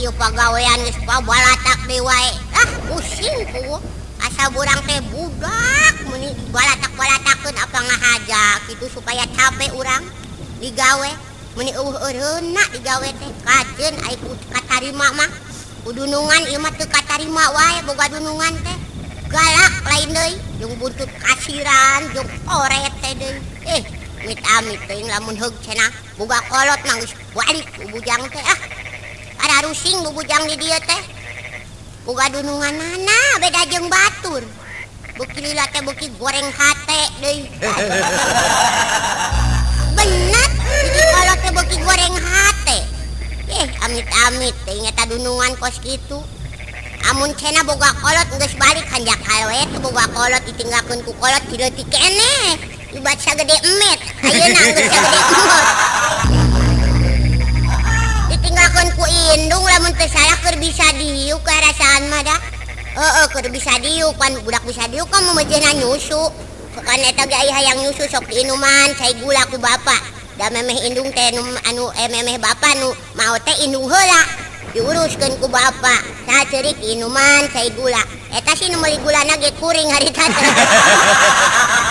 Ieu pagawean geus pabalatak deui wae. Ah, pusing ku. Asa burang teh budak meuni balatak-balatakeun apa ngahaja kitu supaya capek urang digawe. Meuni eueuh eureunna digawe teh kajeun ai katarima mah. Kudunungan ieu mah teu katarima wae boga dunungan teh. Galak lain deui jeung buntut kasiran jeung oret teh deui. Eh, amit-amit teuing lamun heug cenah boga kolot mah geus balik bubujang teh ah. Ararusing bubujang di dieu teh. Boga dununganana beda jeung batur. Beuki lila teh beuki goreng hate deui. Bener, hiji kolot teh beuki goreng hate. Eh, amit-amit teuing eta dunungan kos kitu. Amun cenah boga kolot geus balik hanjakal we teu boga kolot ditinggalkeun ku kolot dileutik keneh. Ibat sagede emet, ayeuna geus sagede emot. Ditinggalkeun ku indung lamun teu salah keur bisa diuk karasaan mah da. Heeh, keur bisa diuk pan budak bisa diuk kan meujeuhna nyusu. Kan eta ge aya hayang nyusu sok diinuman cai gula ku bapak. Da memeh indung teh anu memeh bapak nu maot teh indung heula. Diuruskeun ku bapak. Saha ceurik inuman cai gula. Eta sih nu meuli gulana ge kuring harita teh.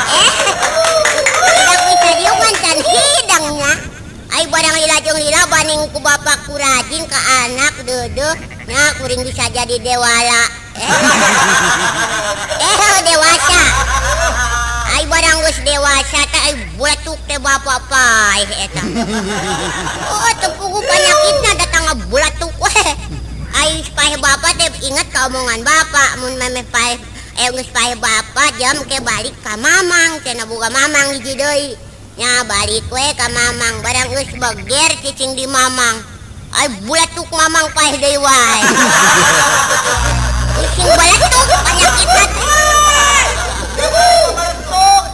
Eh, budak bisa diuk kan can hidangnya. Ai barang lila jeung lila baning ku bapak ku rajin ka anak deudeuh nya kuring bisa jadi dewala. Eh, dewasa. Ai barang geus dewasa teh ai bulatuk teh bapak paeh eta. Oh, teu puguh panyakitna datang ngabulatuk we. Ai paeh bapak teh inget ka omongan bapak mun memeh paeh geus paeh bapak jam ke balik ka mamang cenah boga mamang hiji deui. Nya balik we ka mamang barang geus beger cicing di mamang. Ai bulatuk mamang paeh deui wae. Cicing bulatuk panyakitna teh.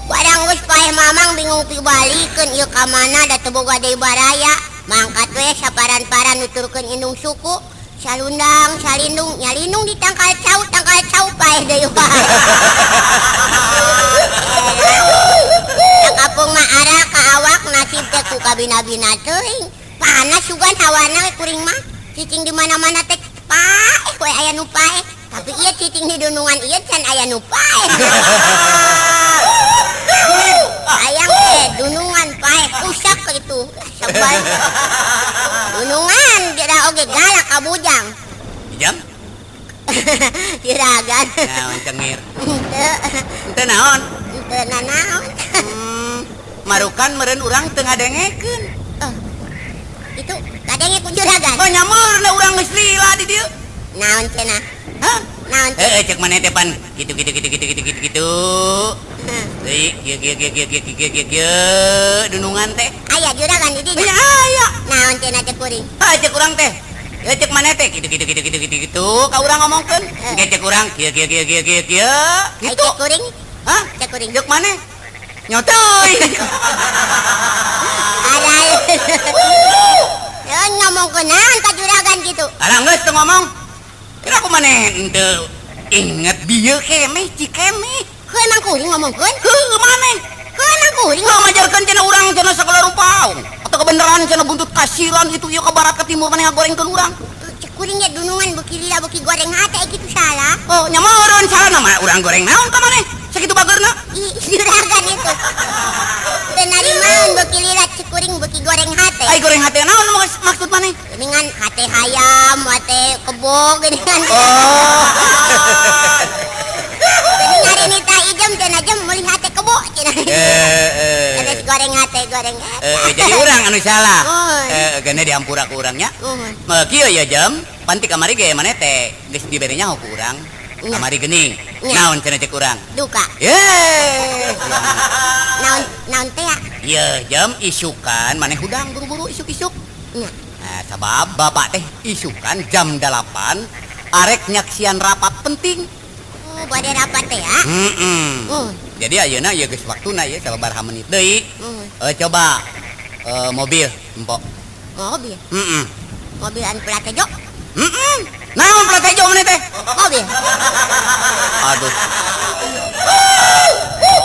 Barang geus paeh mamang bingung pibalikeun ieu ka mana da teu boga deui baraya. Mangkat we saparan-paran nuturkeun indung suku. Salundang, salindung, nyalindung di tangkal cau paeh deui wae. Kapung mah arah ka awak nasib teh ku kabina-bina teuing. Panas sugan hawana we kuring mah. Cicing di mana-mana teh paeh we aya nu paeh. Tapi ieu cicing di dunungan ieu can aya nu paeh. Hayang teh dunungan paeh kusak itu. Sebal. Dunungan geura oge galak ka bujang. Jam? Juragan. Naon cengir? Henteu. Henteu naon? Henteu nanaon. Marukan meureun urang teu ngadengekeun. Oh. Itu kadenge ku juragan. Oh nya meureun urang geus lila di dieu. Naon cenah? Hah? Naon? Heeh, cek maneh teh pan kitu kitu kitu kitu kitu kitu kitu. Deui kieu kieu kieu kieu kieu kieu kieu kieu dunungan teh. Aya juragan di dieu. Nya aya. Naon cenah cek kuring? Ha cek urang teh. Ya cek maneh teh kitu kitu kitu kitu kitu kitu ka urang ngomongkeun. Engke cek urang kieu kieu kieu kieu kieu kieu. Kitu. Cek kuring? Hah? Cek kuring. Cek maneh? Nyotoy. Ada. Ya ngomongkeun naon ka juragan kitu? Alah geus teu ngomong. Kira aku maneh henteu inget bieu keneh cikemeh. Heuh emang kuring ngomongkeun? Heuh maneh. Heuh emang kuring ngajarkeun cenah urang cenah sagala rupa. Atau kebenaran cenah buntut kasiran itu ieu ka barat ka timur maneh ngagorengkeun urang. Cek kuring ge dunungan beuki lila beuki goreng hate kitu salah. Oh nya meureun salah mah urang goreng naon ka maneh? Sakitu bageurna. Ih juragan itu. Teu narimaeun beuki lila cek kuring beuki goreng hate. Ai goreng hate naon maksud maneh? Geuningan hate hayam, hate kebo geuningan. Oh. Geuning hari nita ijem cenah jem meuli hate kebo cenah. Heeh. Goreng hate goreng hate. Jadi urang anu salah. Heeh, dihampura ku urang nya. Kieu ya jam, pan ti kamari ge maneh teh geus dibere nyaho ku urang. Kamari geuning. Naon cenah cek urang? Duka. Ye. Naon naon teh ya? Ieu jam isukan maneh hudang buru-buru isuk-isuk. Nya. Nah, sabab bapak teh isukan jam 8 arek nyaksian rapat penting. Oh, bade rapat teh ya? Heeh. Jadi ayeuna ieu geus waktuna ieu sababaraha menit deui. Coba mobil empok. Mobil? Heeh. Mobil anu plat hejo? Heeh. Naon plat hejo maneh teh? Mobil. Aduh.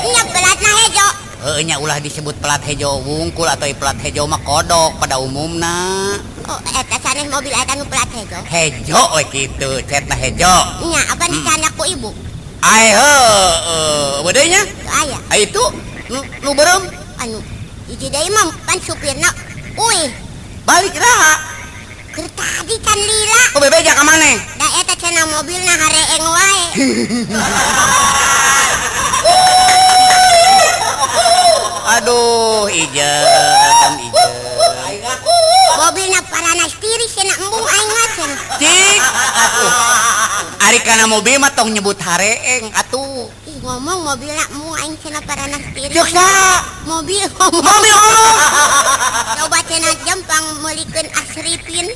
Nya pelatna hejo. Heueuh nya ulah disebut pelat hejo wungkul atau pelat hejo mah kodok pada umumna. Oh, eta sanes mobil eta nu pelat hejo. Hejo we kitu, cetna hejo. Nya, apa dicandak ku ibu? Ai heueuh, deui nya? Aya. Ai itu nu beureum. Anu, hiji deui mah pan supirna uih. Balik raha. Keur tadi can lila. Oh bebeja ka maneh? Da eta cenah mobilna hareeng wae. Aduh, ijem, ijem. Mobilna paranas tiris cenah embung aing mah cenah. Cik, atuh. Ari kana mobil mah tong nyebut hareeng atuh. Ih, ngomong mobilna embung aing cenah paranas tiris. Ceuk saha? Mobil ngomong. Mobil ngomong. Coba cenah jempang meulikeun asripin.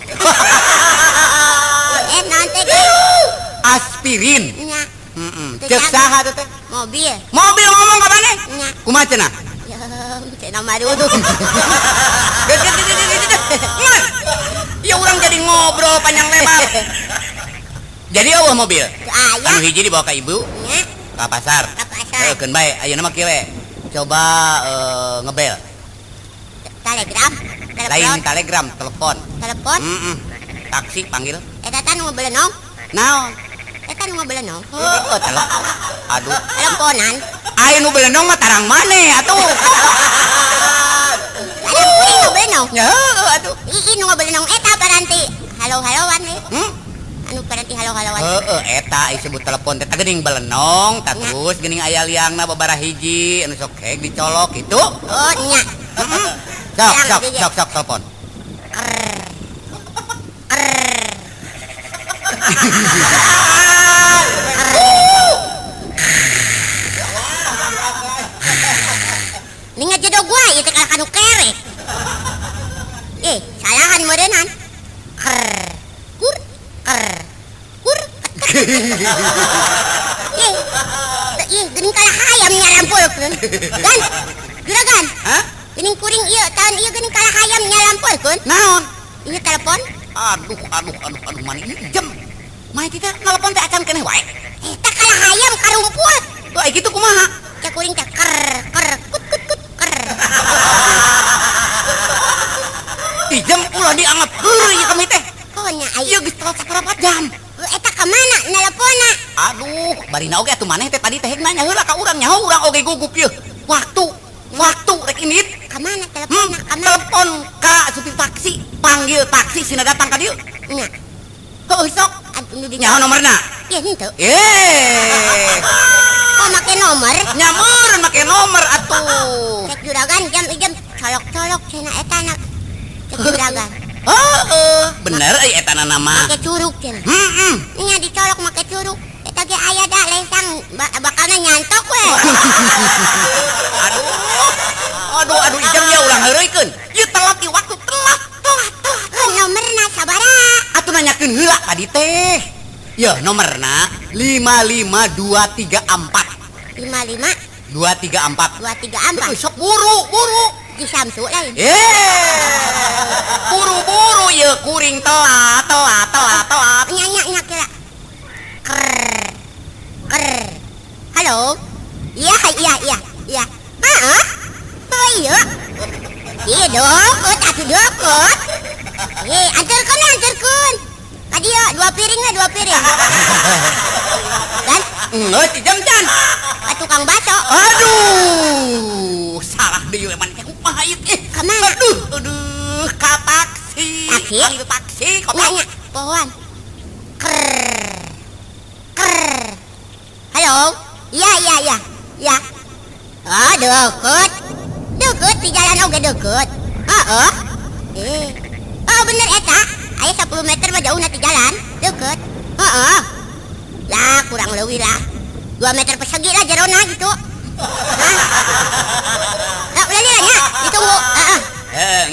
Naon teh? Aspirin. Nya. Heeh. Ceuk saha teh? Mobil. Mobil ngomong ka maneh? Nya. Kumaha cenah? Cenah maruduh. Ya urang jadi ngobrol panjang lebar. Jadi eueuh mobil. Aya. Anu hiji dibawa ka ibu? Nya. Ka pasar. Ka pasar. Keun bae ayeuna mah kieu we. Coba ngebel. Telegram. Lain telegram, telepon. Telepon? Heeh. Taksi panggil. Eta teh nu ngabelenong? Naon? Eta nu ngabelenong. Heueuh, telepon. Aduh, teleponan. Aya nu belenong mah tarang maneh atuh. Ada kuring nu belenong. Nya heueuh atuh. Ii nu ngabelenong eta paranti. Halo-haloan we. Anu paranti halo-haloan. Heueuh eta disebut telepon teh geuning belenong, tah terus geuning aya liangna babaraha hiji anu sok heg dicolok kitu. Oh nya. Sok sok sok sok telepon. Ker. Ker. Ini ngejedog gua ieu teh kalah kanu kerek. Salahan meureunnan. Ker. Kur ker. Kur. Ih, geuning kalah hayam nyarampulkeun. Gan. Juragan. Hah? Geuning kuring ieu tahun ieu geuning kalah hayam nyarampulkeun. Naon? Ieu telepon. Aduh, aduh, aduh, aduh, mana ieu jam. Mah kita telepon teh acan keneh wae. Eta kalah hayam karumpul. Tuh ai kitu kumaha? Cek kuring teh ker ker kut kut kut ker. Ijem ulah dianggap heur ieu kami teh. Oh nya ai. Ieu geus telat saparapat jam. Eta ka mana neleponna? Aduh, barina oge atuh maneh teh tadi teh nanya heula ka urang nyaho urang oge gugup ieu. Waktu, waktu rek indit. Ka mana teleponna? Ka mana? Telepon ka supir taksi, panggil taksi sina datang ka dieu. Nya. Heuh sok. Atuh di nyaho nomorna? Ieu henteu. Eh. Oh make nomor? Nya meureun make nomor atuh. Cek juragan jam ijem colok-colok cenah eta na. Cek juragan. Heeh, bener euy eta na nama. Make curug cenah. Heeh. Nya dicolok make curug. Eta ge aya da lesang bakalna nyantok we. Aduh. Aduh, aduh ijem ya ulah heureuikeun. Ieu telat ieu waktu telat, telat, telat. Nomorna sabaraha? Atuh nanyakeun heula tadi teh. Ya nomorna 55234. 55 234. 234. Sok buru, buru. Di Samsu lain. Buru-buru ieu kuring telat, telat, telat, telat. Nya nya nya kira. Ker. Ker. Halo. Iya, iya, iya, iya. Heeh. Oh iya. Iya deket atuh deket. Anterkeun anterkeun. Ka dieu 2 piring lah, 2 piring. Kan? Geus jam can. Ka tukang baso. Aduh, salah deui man teh kumaha ieu teh? Ka mana? Aduh, aduh, ka taksi. Taksi? Panggil taksi, goblok. Nya, pohoan. Ker. Ker. Halo. Iya, iya, iya. Iya. Oh, deket. Deket di jalan oge deket. Heeh. Oh, bener eta. Aya 10 meter mah jauh nanti jalan. Deket. Heeh. Lah, kurang leuwih lah. 2 meter persegi lah jerona gitu. Hah? Nah, ulah nih nya, ditunggu. Heeh.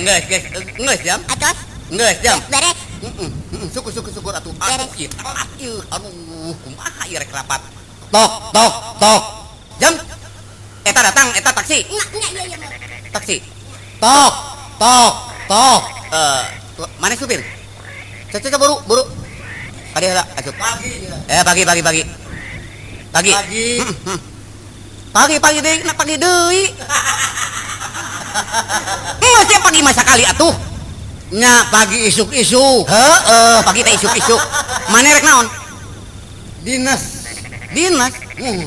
Geus, geus, geus jam. Atos. Geus jam. Beres. Heeh, syukur syukur syukur atuh. Aduh, ieu telat ieu. Aduh, kumaha ieu rek rapat. Tok tok tok. Jam. Eta datang, eta taksi. Nya, nya, iya, iya. Taksi. Tok tok tok. Mana supir? Cocok buru, buru. Kadi heula asup. Pagi. Pagi pagi pagi. Pagi. Pagi. Pagi-pagi deui na pagi deui. Geus ya pagi masa kali atuh. Nya pagi isuk-isuk. Heeh, pagi teh isuk-isuk. Maneh rek naon? Dinas. Dinas.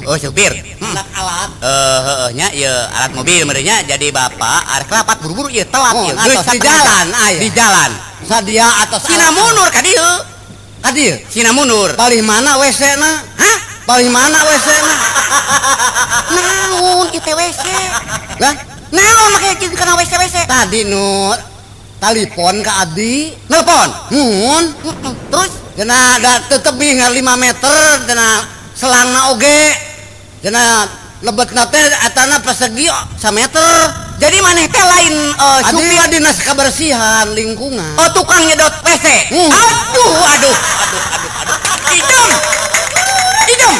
Oh, supir. Alat. Heeh nya ieu alat mobil meureun nya. Jadi bapak arek rapat buru-buru ieu telat ieu. Geus di jalan aya. Di jalan. Sadia atos sina mundur ka dieu. Ka dieu? Sina mundur. Palih mana WC-na? Hah? Palih mana WC-na? Naon ieu teh WC? Lah, naon make jeung kana WC WC? Tadi nu telepon ka abdi, nelpon. Mun. Terus cenah da teu tebih 5 meter cenah selangna oge. Cenah lebetna teh etana persegi sameter. Jadi maneh teh lain supir dinas kebersihan lingkungan. Oh, tukang nyedot WC. Aduh, aduh, aduh, aduh, aduh. Idem. Idem.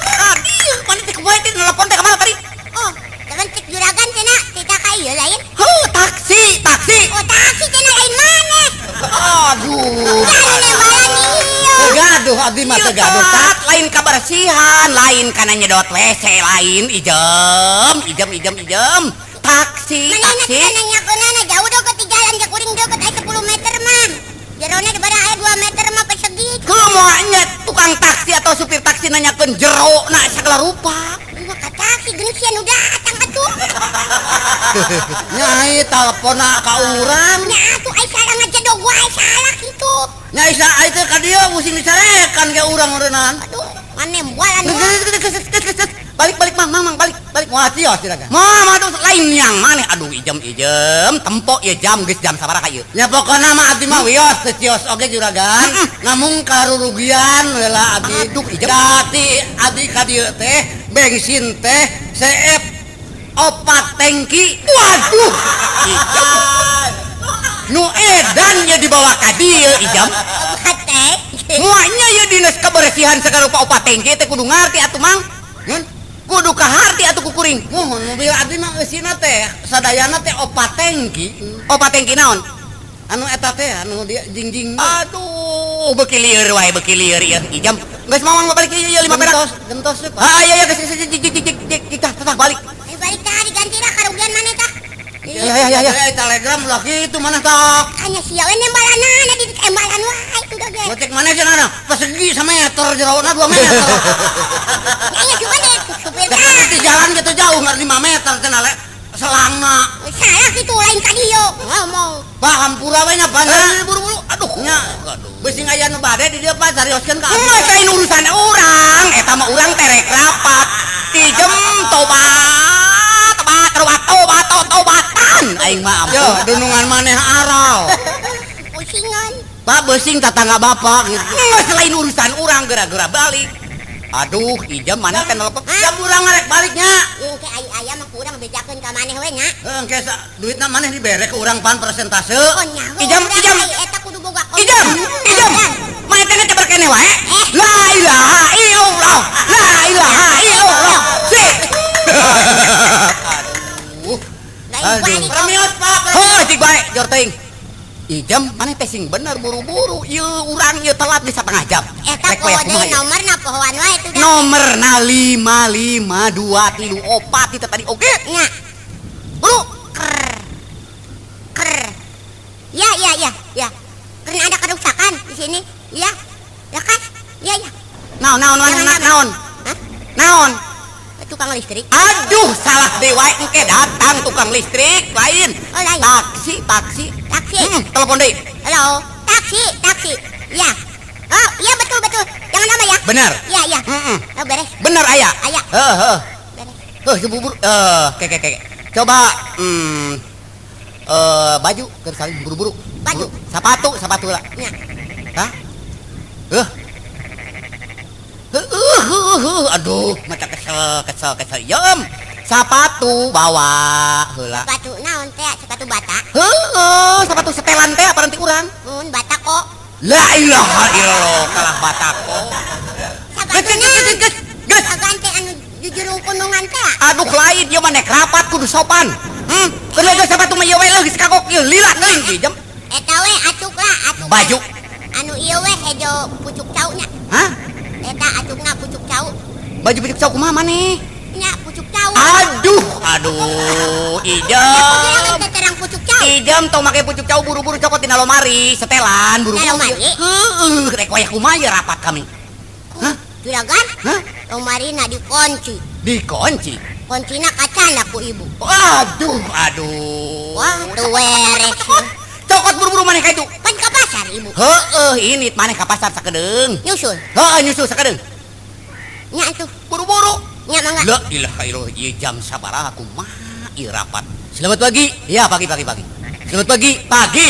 Tadi maneh teh kumaha teh nelpon teh ka mana tadi? Oh, teman cek juragan cenah teh ka ieu lain. Heuh, taksi, taksi. Oh, taksi cenah lain maneh. Aduh. Gaduh abdi mah teh gaduh. Lain kebersihan, lain kana nyedot WC lain ijem, ijem, ijem, ijem. Taksi, taksi. Manehna nanyakeunana jauh deukeut di jalan ge kuring deukeut aya 10 meter mah. Jerona di barang aya 2 meter mah persegi. Kumaha nya tukang taksi atau supir taksi nanyakeun jero na sagala rupa. Mah ka taksi geuning sia nu datang atuh. Nyai teleponna ka urang. Nya atuh ai salah ngajedog wae salah kitu. Nya isa ai teh ka dieu pusing dicarekan ge urang meureunaan. Aduh, maneh moalan. Balik balik mang mang mang balik balik. Moal cios juragan. Moal mah tuh lain yang maneh. Aduh ijem ijem tempo ieu jam geus jam sabaraha ieu. Nya pokona mah abdi mah wios teu cios oge juragan. Namung karurugian we lah abdi. Aduh ijem. Dati abdi ka dieu teh bensin teh CF 4 tangki. Waduh. Ijem. Nu edan nya dibawa ka dieu ijem. 4 tangki. Moalnya ieu dinas kebersihan sagala rupa 4 tangki teh kudu ngarti atuh mang. Ngan? Kudu kaharti atuh kukuring. Muhun mobil abdi mah eusina teh sadayana teh 4 tangki. 4 tangki naon? Anu eta teh anu dia jingjing. Aduh, beuki lieur wae beuki lieur ieu ijam. Geus mamang balik ieu ieu 5 perak. Gentos Pak. Ah iya iya geus geus jig jig tah tah balik. Ayo balik tah diganti lah karugian maneh tah. Ya ya ya ya telegram lah kitu maneh tah. Hanya sia we nembalanana di embalan wae itu ge. Gocek maneh cenah persegi sameter jerona 2 meter. Ya coba deh supir tah. Di jalan gitu jauh ngar 5 meter cenah le selangna. Salah kitu lain ka dieu ngomong. Pak hampura we nya panjang buru-buru. Aduh nya. Beusi aya nu bade di dieu Pak carioskeun ka abdi. Geus lain urusan urang, eta mah urang terek rapat. Ijem tobat, tobat, tobat, tobat, tobatan. Aing mah ampun. Yo, dunungan maneh aral. Pusingan. Pak beusing tatangga bapak gitu. Geus lain urusan urang gara-gara balik. Aduh, ijem mana teh nelpon. Jam urang ngarek baliknya. Engke ai aya mah kurang bejakeun ka maneh we nya. Heuh, engke duitna maneh dibere ke urang pan persentase. Oh nya. Ijem, ijem. Eta kudu boga. Ijem, ijem. Maneh teh teh berkeneh wae. La ilaha illallah. La ilaha illallah. Sik. Aduh. Aduh. Premiot, Pak. Heuh, cik bae jor teuing. Ijem maneh teh sing bener buru-buru ieu urang ieu telat di setengah jam. Eta kode nomorna pohoan wae tuh. Nomorna 5 5 2 3 4 itu tadi oge. Nya. Buru. Ker. Ker. Ya ya ya ya. Karena ada kerusakan di sini. Ya. Ya kan? Ya ya. Naon naon naon naon. Hah? Naon? Tukang listrik. Aduh, salah deui wae engke datang tukang listrik lain. Oh, lain. Taksi, taksi. Taksi. Telepon deui. Halo, taksi, taksi. Ya. Oh, iya betul betul. Jangan lama ya. Benar. Iya, iya. Oh, beres. Benar aya. Aya. Heeh, heeh. Beres. Heuh, bubur. Ke ke ke. Coba baju keur saling buru-buru. Baju. Sepatu, sepatu lah. Nya. Hah? Heuh. Aduh, mata kesel, kesel, kesel. Yem, sepatu bawa heula. Sepatu naon teh? Sepatu bata. Heuh, sepatu setelan teh apa nanti urang? Mun bata kok. La ilaha illallah, kalah bata kok. Sepatu naon? Geus. Ganti anu jujurung kunungan teh. Aduh lain ieu mah nek rapat kudu sopan. Keun geus sepatu mah ieu we geus kagok ieu lila teuing jam. Eta we acuk lah, acuk. Baju. Anu ieu we hejo pucuk cau nya. Hah? Eta acukna pucuk cau. Baju pucuk cau kumaha maneh? Nya cau. Aduh, aduh, Ijam. Terang pucuk cau. Ijam tong make pucuk cau buru-buru cokot dina lomari, setelan buru-buru. Lomari? Heeh, rek wayah kumaha ya rapat kami. Hah? Juragan? Hah? Lomarina dikunci. Dikunci? Kuncina kacana ku ibu. Aduh, aduh. Wah, teu weres. Cokot buru-buru maneh ka itu. Pan ka pasar ibu. Heeh, ini maneh ka pasar sakedeung. Nyusul. Heeh, nyusul sakedeung. Nya atuh. Buru-buru. Nya mangga. La ilaha illallah, ieu jam sabaraha kumaha ieu rapat. Selamat pagi. Iya, pagi pagi pagi. Selamat pagi. Pagi.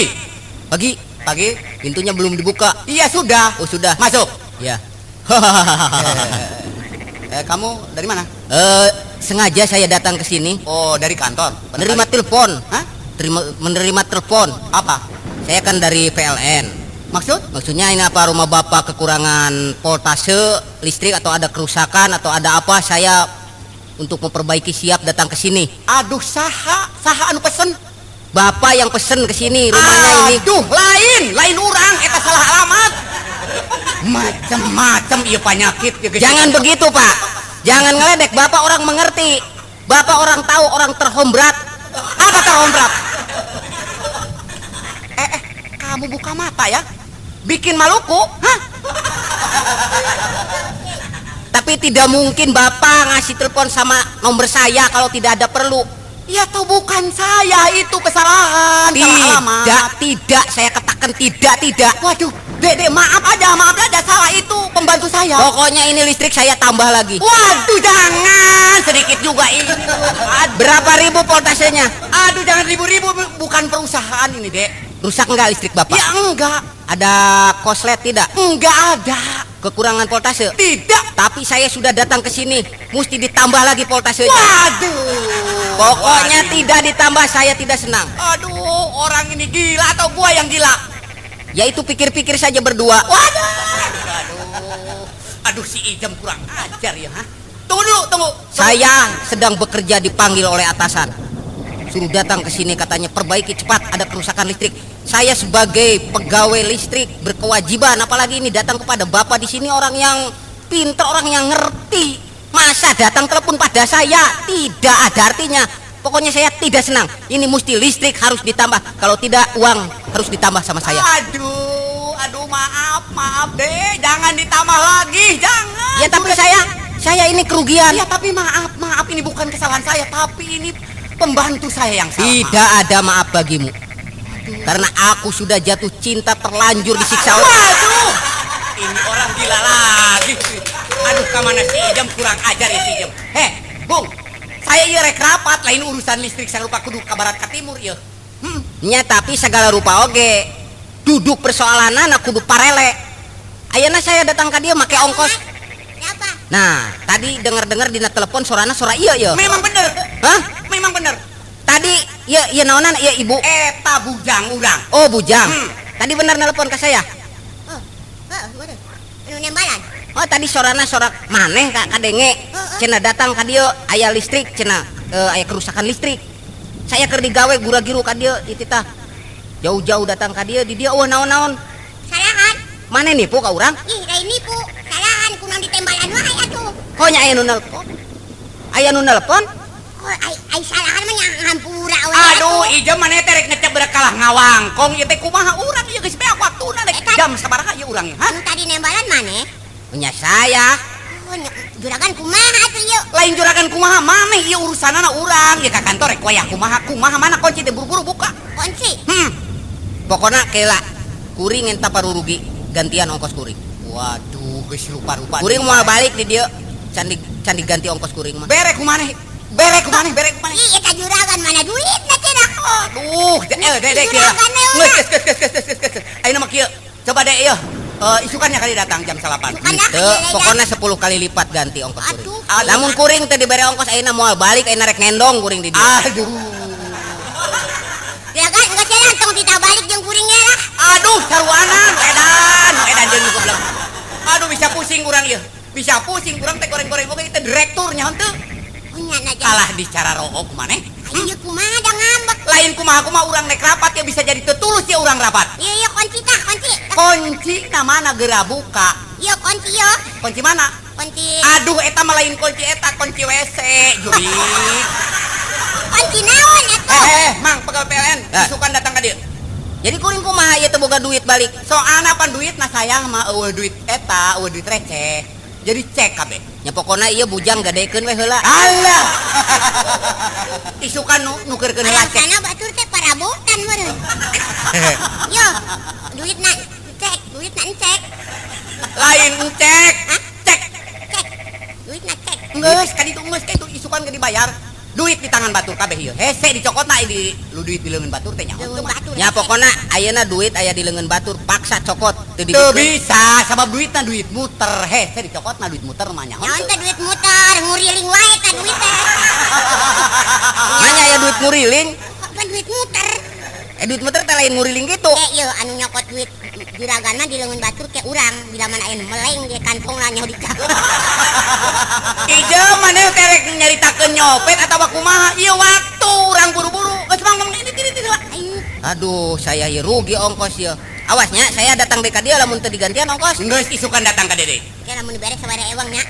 Pagi. Pagi. Pintunya belum dibuka. Iya, sudah. Oh, sudah. Masuk. Ya. Kamu dari mana? Sengaja saya datang ke sini. Oh, dari kantor. Menerima telepon. Hah? Menerima telepon. Apa? Saya kan dari PLN. Maksud? Maksudnya ini apa, rumah bapak kekurangan voltase listrik atau ada kerusakan atau ada apa, saya untuk memperbaiki siap datang ke sini. Aduh, saha saha anu pesen? Bapak yang pesen ke sini rumahnya ini. Aduh, lain urang eta salah alamat. Macam-macam ieu penyakit ya. Jangan begitu, Pak. Jangan ngeledek, bapak orang mengerti. Bapak orang tahu, orang terhombrat. Apa terhombrat? Kamu buka mata ya. Bikin maluku, hah? Tapi tidak mungkin bapak ngasih telepon sama nomor saya kalau tidak ada perlu. Ya toh bukan saya, itu kesalahan. Tidak, tidak, saya katakan tidak, tidak. Waduh, Dek, maaf aja, salah itu pembantu saya. Pokoknya ini listrik saya tambah lagi. Waduh, jangan, sedikit juga ini. Berapa ribu voltasenya? Aduh, jangan ribu-ribu, bukan perusahaan ini, Dek. Rusak enggak listrik bapak? Ya enggak. Ada koslet tidak? Enggak ada. Kekurangan voltase? Tidak. Tapi saya sudah datang ke sini, mesti ditambah lagi voltasenya. Waduh. Pokoknya tidak ditambah, saya tidak senang. Aduh, orang ini gila atau gua yang gila? Ya itu pikir-pikir saja berdua. Waduh. Aduh. Aduh, si Ijam kurang ajar ya, ha? Tunggu dulu, tunggu. Saya sedang bekerja dipanggil oleh atasan. Suruh datang ke sini katanya perbaiki cepat, ada kerusakan listrik. Saya sebagai pegawai listrik berkewajiban, apalagi ini datang kepada bapak di sini orang yang pinter, orang yang ngerti. Masa datang telepon pada saya? Tidak ada artinya. Pokoknya saya tidak senang. Ini mesti listrik harus ditambah. Kalau tidak uang harus ditambah sama saya. Aduh, aduh, maaf, maaf deh. Jangan ditambah lagi, jangan. Ya tapi saya ini kerugian. Ya tapi maaf, maaf, ini bukan kesalahan saya, tapi ini pembantu saya yang salah. Tidak ada maaf bagimu. Aduh. Karena aku sudah jatuh cinta terlanjur disiksa oleh. Waduh, ini orang gila lagi. Aduh, kemana si Ijam, kurang ajar ya si Ijam. Heh, Bung, saya ieu rek rapat, lain urusan listrik saya lupa kudu ka barat ka timur ieu. Nya tapi segala rupa oge. Duduk persoalanana kudu parele. Ayeuna saya datang ka dieu make ongkos. Siapa? Nah, tadi denger-dengar dina telepon sorana sora ieu ieu. Memang bener. Hah? Memang bener. Tadi ieu ieu naonan ieu ibu? Eta bujang urang. Oh, bujang. Tadi bener nelpon ka saya. Oh, heeh, bener. Anu nembalan. Oh, tadi sorana sorak maneh ka kadenge. Cenah datang ka dieu aya listrik cenah, aya kerusakan listrik. Saya keur digawe gura-giru ka dieu dititah. Jauh-jauh datang ka dieu di dieu eueuh naon-naon. Salahan. Maneh nipu ka urang? Ih, lain nipu. Salahan kunaon ditembalan wae atuh. Oh, nya aya nu nelpon. Aya nu nelpon? Oh, ai salahan mah nya hampura wae. Aduh, Ijam maneh teh rek ngecep berak kalah ngawangkong ieu teh kumaha urang ieu geus beak waktuna rek jam sabaraha ieu urang ha? Anu tadi nembalan maneh? Punya saya. Oh, juragan kumaha atuh ieu? Lain juragan kumaha maneh ieu urusanana urang ieu ka kantor rek wayah kumaha kumaha mana kunci teh buru-buru buka. Kunci? Pokona kela kuring eta parurugi gantian ongkos kuring. Waduh, geus rupa-rupa. Kuring moal balik di dieu can diganti ongkos kuring mah. Bere kumaneh? Bere kumaneh? Bere kumaneh? Ih, eta juragan mana duitna cenah. Aduh, dek kieu. Geus geus geus geus. Ayeuna mah kieu. Coba dek ieu. Isukannya kali datang jam 8. Teu, pokoknya 10 kali lipat ganti ongkos kuring. Lamun kuring teh dibere ongkos ayeuna moal balik, ayeuna rek ngendong kuring di dieu. Aduh. Juragan geus jalan tong tita balik jeung kuringnya lah. Aduh, saruanan edan, edan jeung goblok. Aduh, bisa pusing urang ieu. Bisa pusing urang teh goreng-goreng oge teh direkturnya henteu. Kalah di cara rook maneh. Ieu kumaha da ngambek. Lain kumaha-kumaha urang nek rapat ya bisa jadi tetulus ya urang rapat. Iya iya kunci tah kunci. Kunci na mana geura buka. Ieu kunci ieu. Kunci mana? Kunci. Aduh eta mah lain kunci eta, kunci WC, jurik. Kunci naon atuh? Mang pegawai PLN, isukan datang ka dieu. Jadi kuring kumaha ieu teu boga duit balik. Soalna pan duit na sayang mah eueuh duit eta, eueuh duit receh. Jadi cek kabeh. Nya pokona ieu bujang gadekeun we heula. Alah. Isukan nu nukeurkeun heula cek. Alasanna batur teh parabotan meureun. Yo, duitna cek, duitna cek. Lain cek. Cek. Cek. Duitna cek. Geus ka ditu geus ka itu isukan ge dibayar. Duit di tangan batur kabeh ieu. Hese dicokotna di lu duit di leungeun batur teh nyaho. Nya pokona ayeuna duit aya di leungeun batur paksa cokot teu dibikeun. Teu bisa sabab duitna duit muter. Hese dicokotna duit muter mah nyaho. Nyaho teh duit muter, nguriling wae tah duit teh. Manya aya duit nguriling? Kan duit muter. Duit muter teh lain nguriling gitu. Ieu anu nyokot duit juragan mah di leungeun batur ke urang bila mana aya meleng di kantongna nyaho dicokot. Ieu maneh teh rek nyaritakeun nyopet atawa kumaha? Ieu waktu urang buru-buru. Geus mang ini ini. Aduh, saya ieu rugi ongkos ieu. Awasnya saya datang deui ka dieu lamun teu digantian ongkos. Geus isukan datang ka dieu deui. Ke lamun beres sabaraha ewang nya.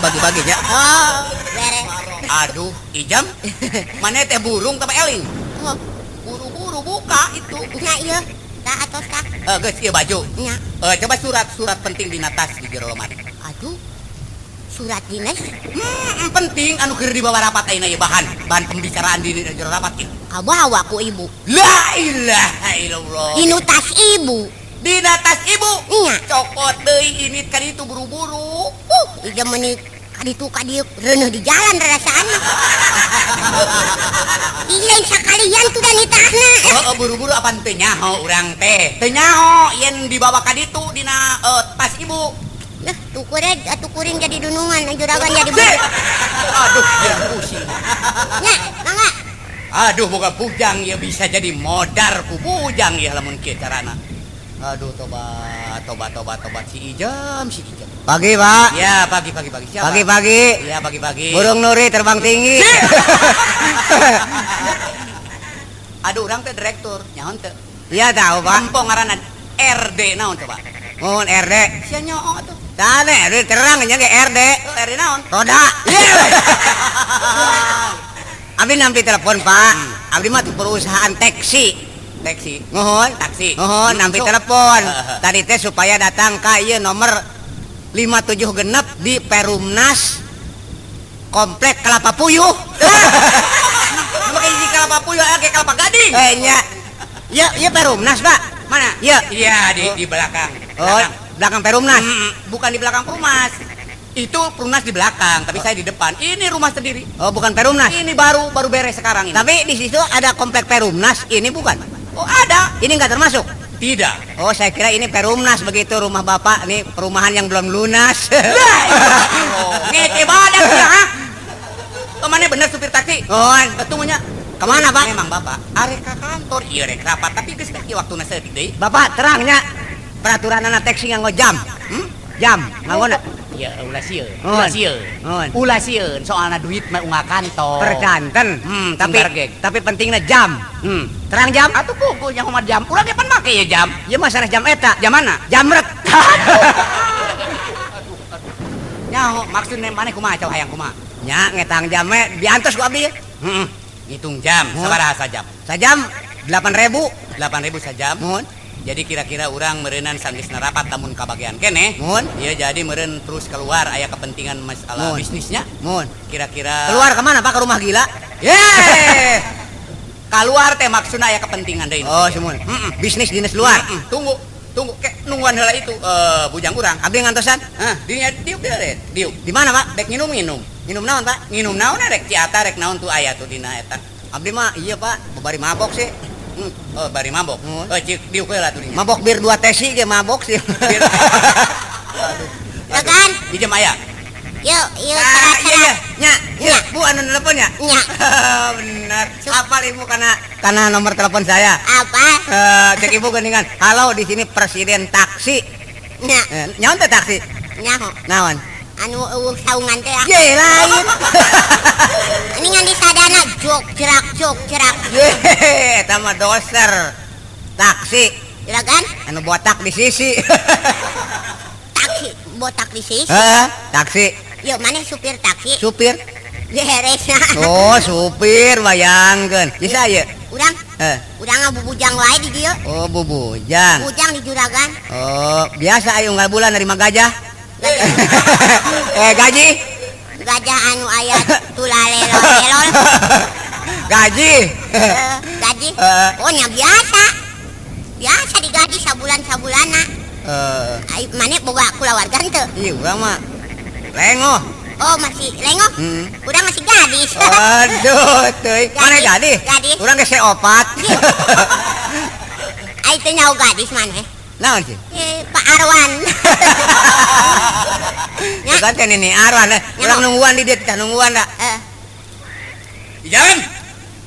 Bagi-bagi nya. Oh, beres. Aduh, Ijam. Maneh teh burung teh eling? Oh, buru-buru buka itu. Nya ieu. Tah atos tah. Geus ieu baju. Nya. Coba surat-surat penting dina tas di jero lemari. Aduh. Surat dinas? Penting anu keur dibawa rapat ayeuna ieu bahan pembicaraan di jero rapat ieu. Kabawa ku ibu. La ilaha illallah. Dinu tas ibu. Dina tas ibu. Nya. Cokot deui ini ka ditu buru-buru. Ieu meuni ka ditu ka dieu reuneuh di jalan rasaan mah. Iya sakalian tuh dan ditahna. Heeh buru-buru apan teu nyaho urang teh. Teu nyaho yen dibawa ka ditu dina tas ibu. Nah, tukureun atuh kuring jadi dunungan, juragan jadi budak. Aduh, ya pusing. Nya, mangga. Aduh, boga bujang ya bisa jadi modar ku bujang ya lamun kieu carana. Aduh, tobat, tobat, tobat, tobat si Ijam, si Ijam. Pagi, Pak. Ya, pagi, pagi, pagi. Siapa? Pagi, pagi. Ya, pagi, pagi. Burung nuri terbang tinggi. Aduh, urang teh direktur, nyaon teu? Iya tahu, Pak. Kampung ngaranna RD naon coba? Mohon RD. Sia nyoo atuh. Tane, RD terang nya ge RD. RD naon? Roda. Abdi nampi telepon, Pak. Abdi mah di perusahaan taksi. Taksi. Mohon, taksi. Mohon nampi telepon. Tadi teh supaya datang ka ieu nomor 57 genep di Perumnas Komplek Kelapa Puyuh. Make hiji Kelapa Puyuh aya ge Kelapa Gading. Nya. Ieu ieu Perumnas, Pak. Mana? Iya. Iya, di belakang. Oh, belakang Perumnas. Bukan di belakang Perumnas. Itu Perumnas di belakang, tapi saya di depan. Ini rumah sendiri. Oh, bukan Perumnas. Ini baru beres sekarang ini. Tapi di situ ada komplek Perumnas, ini bukan? Oh, ada. Ini nggak termasuk? Tidak. Oh, saya kira ini Perumnas begitu rumah Bapak nih, perumahan yang belum lunas. Oh, ngece badak ya, ha? Kemana bener supir taksi? Oh, tunggunya. Kemana, Pak? Memang Bapak, arek ka kantor, ieu rek rapat, tapi geus teh waktuna saeutik deui. Bapak, terangnya peraturan anak taksi nganggo jam. Jam, nganggona. Ya, ulah sieun. Ulah sieun. Ulah sieun, soalna duit mah unggal kantor. Percanten. Tapi pentingna jam. Terang jam? Atuh puguh nya kumaha jam. Urang ge pan make ye jam. Ieu mah sanes jam eta. Jam mana? Jamret. Aduh, aduh. Nyaho maksudna maneh kumaha coba hayang kumaha? Nya ngetang jam we diantos ku abdi. Heeh. Ngitung jam, sabaraha sajam? Sajam 8.000. 8.000 sajam. Muhun. Jadi kira-kira urang meureunnan sanggeusna rapat lamun kabagian keneh. Muhun. Ieu jadi meureun terus keluar aya kepentingan masalah bisnisnya. Muhun. Kira-kira keluar kemana Pak? Ke rumah gila? Yeay. Keluar teh maksudna aya kepentingan deui. Oh, sumuhun. Bisnis dinas luar. Tunggu, tunggu kek nungguan heula itu bujang urang. Abdi ngantosan? Hah, dinya diuk deui, diuk. Di mana, Pak? Dek nginum-nginum. Nginum naon, Pak? Nginum naon rek Ciata rek naon tuh aya tuh dina eta. Abdi mah iya, Pak, bari mabok sih. Oh, bari mabok. Oh, cik diuk heula tuh dinya. Mabok bir 2 tesi ge mabok sih. Bir. Aduh. Di jam aya. Yuk, yuk, iya, iya. Nya, Bu anu telepon ya? Nya. Benar. Apal Ibu karena nomor telepon saya. Apa? Cek Ibu geningan. Halo, di sini presiden taksi. Nya. Nyaon teh taksi? Nyaho. Naon? Anu eueuh saungan teh. Ye, lain. Ini ngan disadana jok jerak jok jerak. Ye, eta mah doser. Taksi. Juragan? Anu botak di sisi. Taksi Botak di sisi. Heeh, taksi. Yeuh maneh supir taksi? Supir. Beresna. Oh, supir bayangkeun. Bisa ieu? Urang? Heeh. Urang ngabubujang wae di dieu. Oh, bubujang. Bujang di juragan. Oh, biasa aya unggal bulan nerima gajah. Gaji. Gajah anu aya tulalelol-lelol. Gaji. Gaji. Oh, nya biasa. Biasa digaji sabulan-sabulana. Ai maneh boga kulawarga henteu? Iya, urang mah lengoh. Oh, masih lengoh? Urang masih gadis. Aduh, teuing. Maneh gadis? Gadis. Urang geus opat. Ai teu nyaho gadis maneh. Naon sih? Pak Arwan. Bukan teh Nini Arwan. Urang nungguan di dieu teh nungguan da. Ijem.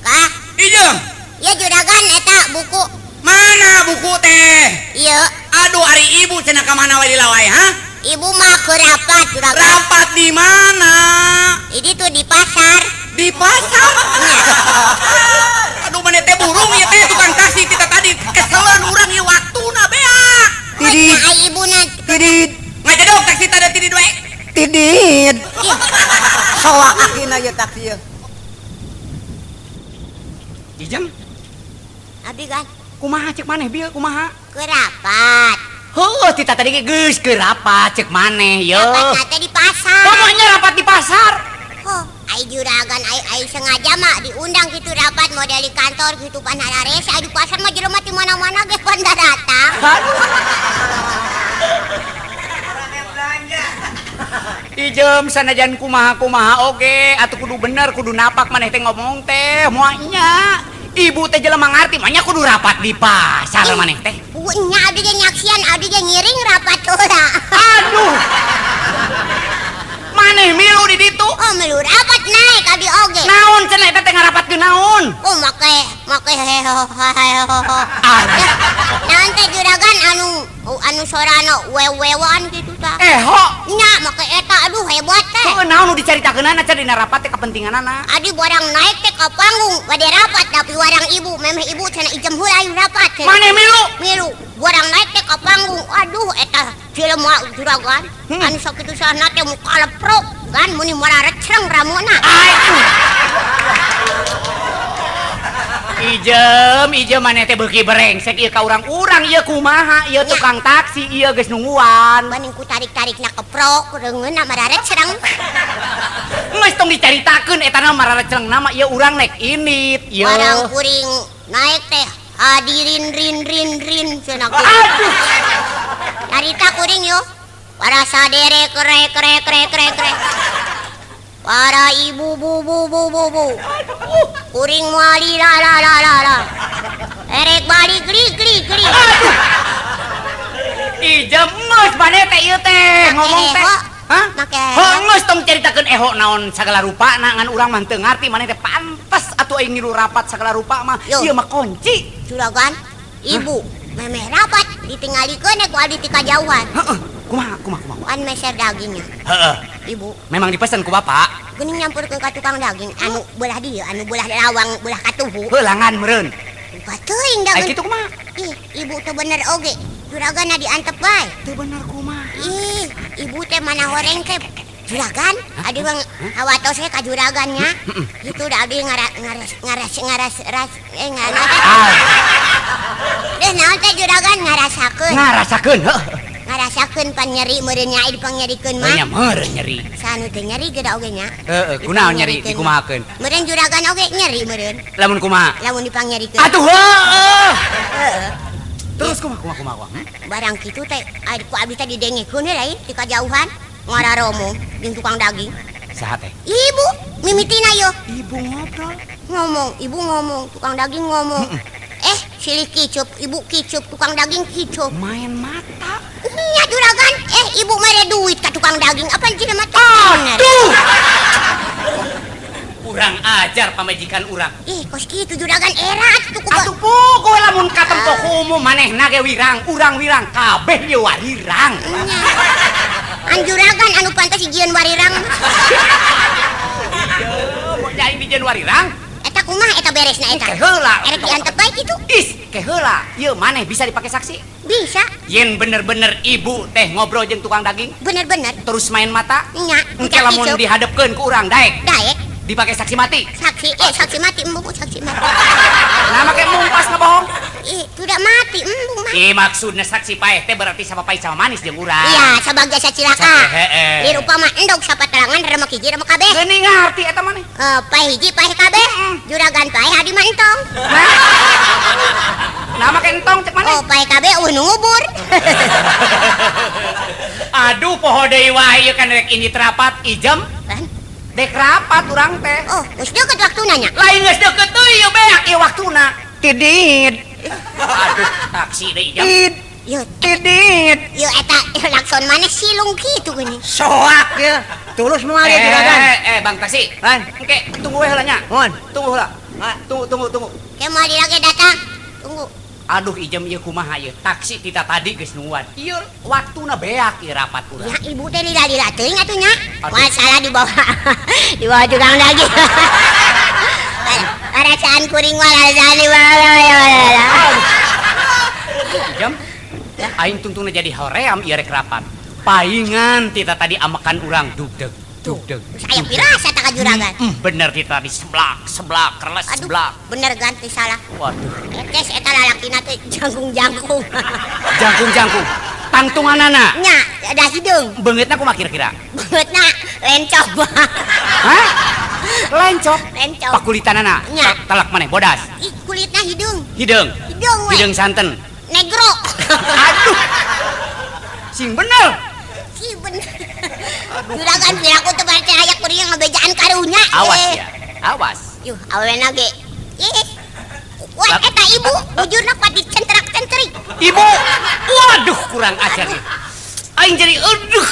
Kah? Ijem. Ieu juragan eta buku. Mana buku teh? Ieu. Aduh, ari ibu cenah ka mana wae dilawai, ha? Ibu mah ke rapat juragan. Rapat di mana? Ini tuh di pasar. Di pasar? Aduh, mana teh burung ieu teh tukang taksi kita tadi keseleun urang ieu waktuna beak. Tidit. Ai ibuna tidit. Ngajedog taksi tadi tidit we. Tidit. Soak akina ieu taksi ieu. Ijem. Abdi kan. Kumaha cek maneh bieu kumaha? Ke rapat. Heuh, tita tadi ge geus ke rapat cek maneh ye. Rapat teh di pasar. Pokoknya rapat di pasar. Oh, ai juragan ai ai sengaja mah diundang gitu rapat model di kantor gitu pan hararese ai di pasar mah jelema ti mana-mana ge pan datang. Ijem sanajan kumaha-kumaha oge atuh kudu bener kudu napak maneh teh ngomong teh moal nya. Ibu teh jelema ngarti mah nya kudu rapat di pasar maneh teh. Nya abdi ge nyaksian abdi ge ngiring rapat heula. Aduh. Maneh milu di ditu? Oh, milu rapat naik abdi oge. Naon cenah eta teh ngarapatkeun naon? Oh, make make heho heho. Naon teh juragan anu anu sorana wewewan kitu tah. Eho. Nya make eta aduh hebat teh. Heuh, naon nu dicaritakeunana cenah dina rapat teh kapentinganana? Adi barang naik teh ka panggung bade rapat tapi warang ibu memeh ibu cenah ijem heula ayo rapat. Maneh milu? Milu. Barang naik teh ka panggung aduh eta jelema juragan anu sakitu sahna teh muka leprok kan muni mararecreng ramona. Aduh. Ijem, ijem maneh teh beuki brengsek ieu ka urang-urang ieu kumaha ieu tukang taksi ieu geus nungguan. Baning ku tarik-tarikna keprok reungeunna mararecreng. Geus tong dicaritakeun eta na mararecreng na mah ieu urang naik init ieu. Barang kuring naik teh hadirin rin rin rin cenah. Aduh. Carita kuring yo. Para sadere kere kere kere kere kere. Para ibu bu bu bu bu bu. Kuring muali la la la la la. Erek balik gli gli gli. Aduh. Ijem geus maneh teh ieu teh ngomong teh. Hah? Heuh geus tong caritakeun eho naon sagala rupana ngan urang mah teu ngarti maneh teh pantes atuh aing ngilu rapat sagala rupa mah. Ieu mah kunci. Juragan, ibu memeh rapat ditinggalikeun ku abdi ti kajauhan. Heeh. Kumaha kumaha kumaha. An meser dagingnya. Heeh. Ibu. Memang dipesan ku bapak. Geuning nyampurkeun ka tukang daging anu belah dieu, anu belah lawang, belah katuhu. Heulangan meureun. Teuing da. Ai kitu kumaha? Ih, ibu teu bener oge. Juragan diantep bae. Teu bener kumaha? Ih, ibu teh mana horeng teh juragan. Adi bang hawatos we ka juragannya. Kitu da abdi ngaras ngaras ngaras ras eh ngaras. Deh naon teh juragan ngarasakeun. Ngarasakeun, heuh. Ngarasakeun pan nyeri meureun nya dipangnyerikeun mah. Nya meureun nyeri. Sanu teh nyeri ge da oge nya. Heeh, kunaon nyeri dikumahakeun? Meureun juragan oge nyeri meureun. Lamun kumaha? Lamun dipangnyerikeun. Atuh heueuh. Heeh. Terus kumaha kumaha kumaha? Barang kitu teh ku abdi teh didengekeun we lain ti kajauhan ngararomo jeung tukang daging. Saha teh? Ibu, mimitina yo. Ibu ngobrol. Ngomong, ibu ngomong, tukang daging ngomong. Eh, silih kicup, ibu kicup, tukang daging kicup. Main mata. Nya juragan, eh ibu mere duit ka tukang daging, apa jelema teh? Aduh. Kurang ajar pamajikan urang. Ih, kos kitu juragan era atuh ku. Atuh puguh lamun katempo ku umum manehna ge wirang, urang wirang, kabeh ye warirang. Nya. An juragan anu pantes dijieun warirang. Ieu, mau jadi dijieun warirang? Eta Eta kumaha eta beresna eta? Ke heula. Erek diantep bae kitu. Is, ke heula. Ieu maneh bisa dipake saksi? Bisa. Yen bener-bener ibu teh ngobrol jeung tukang daging? Bener-bener. Terus main mata? Nya. Engke lamun dihadepkeun ku urang daek. Daek. Dipakai saksi mati. Saksi, saksi mati embung saksi mati. Nah, make embung pas ngebohong. Ih, tidak mati embung mah. Ih, maksudna saksi paeh teh berarti sama pahit sama manis jeung urang. Iya, sabagja sacilaka. Heeh. Di rupa mah endog sapatarangan remek hiji remek kabeh. Geuning ngarti eta maneh. Paeh hiji paeh kabeh. Juragan paeh hadi mah entong. Nah, make entong cek maneh. Oh, paeh kabeh eueuh nu ngubur. Aduh, poho deui wae ieu kan rek ini terapat ijem. Dek rapat urang teh. Oh, geus deukeut waktuna nya. Lain geus deukeut teuing ieu beak ieu waktuna. Tidit. Aduh, taksi deui jam. Ieu tidit. Ieu eta lakson maneh silung kitu geuning. Soak ya. Tulus moal ieu juragan. Bang taksi. Engke tunggu we heula nya. Mohon. Tunggu heula. Tunggu. Ke moal lagi datang. Tunggu. Aduh ijem ieu kumaha ieu taksi kita tadi geus nungguan. Ieu waktuna beak ieu rapat urang. Ya ibu teh lila-lila teuing atuh nya. Moal salah dibawa. Dibawa tukang daging. Perasaan kuring mah rasaan dibawa. Ijem, aing tungtungna jadi hoream ieu rek rapat. Paingan tita tadi amakan urang dugdeg. Dugdeg. Saya pirasa tak ka juragan. Bener tita tadi seblak, seblak, kerles seblak. Bener ganti salah. Waduh. Etes eta lalakina teh jangkung-jangkung. Jangkung-jangkung. Tangtunganana. Nya, ada hideung. Beungeutna kumaha kira-kira? Beungeutna lencop. Hah? Lencop? Lencop. Pakulitanana. Nya. Telak maneh bodas. Ih, kulitna hideung. Hideung. Hideung we. Hideung santen. Negro. Aduh. Sing bener. Si bener. Juragan piraku teh berarti aya kuring ngabejaan karunya. Awas ya. Awas. Yuh, awena ge. Ih. Wah, eta ibu bujurna kuat dicentrak-centrik. Ibu. Waduh, kurang ajar ieu. Aing jadi aduh.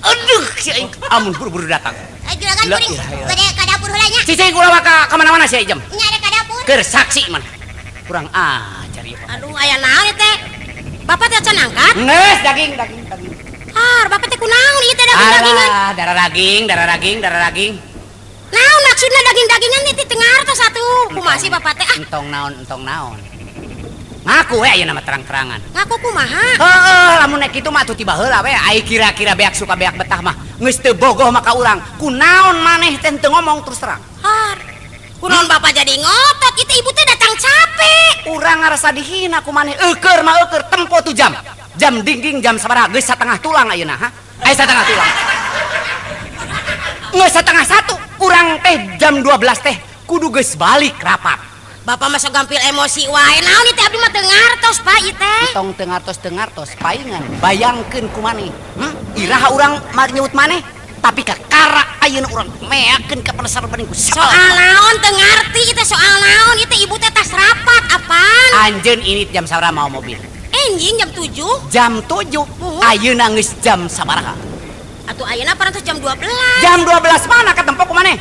Aduh, si aing amun buru-buru datang. Juragan kuring bade ka dapur heula nya. Cicing ulah ka mana-mana sia ijem. Nya ada ka dapur. Keur saksi mana. Kurang ajar ieu. Aduh, aya naon ieu teh? Bapak teh can angkat? Geus, daging. Har, bapak teh kunaon ieu teh daging-dagingan? Alah, darah daging, darah daging, darah daging. Naon maksudna daging-dagingan ieu teh ngartos atuh. Kumaha sih bapak teh? Ah. Entong naon, entong naon. Ngaku we ayeuna mah terang-terangan. Ngaku kumaha? Heeh, lamun nek kitu mah atuh tiba heula we. Ai kira-kira beak suka beak betah mah geus teu bogoh maka urang. Kunaon maneh teh teu ngomong terus terang. Har. Kunaon bapak jadi ngotot ieu teh ibu teh datang capek. Urang ngarasa dihina ku maneh. Eueur mah eueur tempo tuh jam. Jam dingding jam sabaraha geus satengah tulang ayeuna ha. Aya satengah tulang. Geus setengah satu urang teh jam 12 teh kudu geus balik rapat. Bapak masa gampil emosi wae. Naon ieu teh abdi mah teu ngartos Pak ieu teh. Entong teu ngartos teu ngartos paingan bayangkeun ku maneh. Iraha urang mah nyebut maneh tapi kakara ayeuna urang meakeun ka penasaran bening ku. Soal naon teu ngarti ieu teh soal naon ieu teh ibu teh tas rapat apaan? Anjeun ini jam sabaraha mau mobil? Enjing jam 7. Jam 7. Ayeuna geus jam sabaraha? Atuh ayeuna parantos jam 12. Jam 12 mana katempo ku maneh?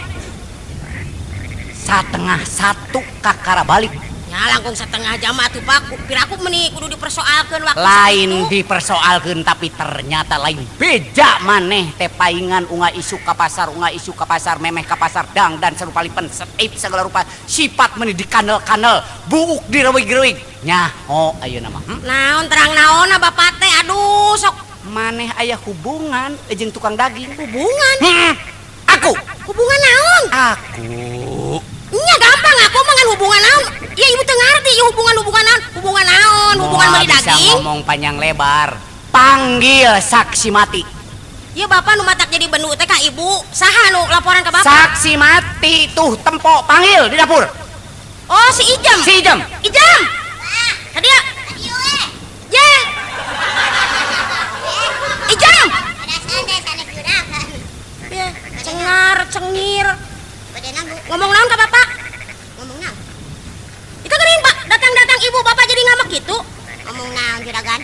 12:30 kakara balik. Ya langkung setengah jam atuh Pak. Piraku meni kudu dipersoalkeun waktu. Lain dipersoalkeun tapi ternyata lain beja maneh teh paingan unga isuk ka pasar, unga isuk ka pasar, memeh ka pasar, dang dan serupa lipen, seip segala rupa, sifat meni dikanel-kanel, buuk direwig-rewig. Nyaho ayeuna mah. Naon terang naonna bapak teh aduh sok maneh aya hubungan jeung tukang daging. Hubungan? Aku. Hubungan naon? Aku. Nya gampang aku mah ngan hubungan naon. Ya ibu teu ngarti ieu hubungan-hubungan naon. Hubungan naon? Hubungan meuli daging. Bisa ngomong panjang lebar. Panggil saksi mati. Ya bapak nu matak jadi bendu teh ka ibu. Saha nu laporan ka bapak? Saksi mati tuh tempo panggil di dapur. Oh si Ijem. Si Ijem. Ijem. Hadiah. Ye. Ijem. Ya, cengar cengir. Ngomong naon ka bapak? Ngomong naon? Itu geuning Pak, datang-datang ibu bapak jadi ngambek gitu. Ngomong naon juragan?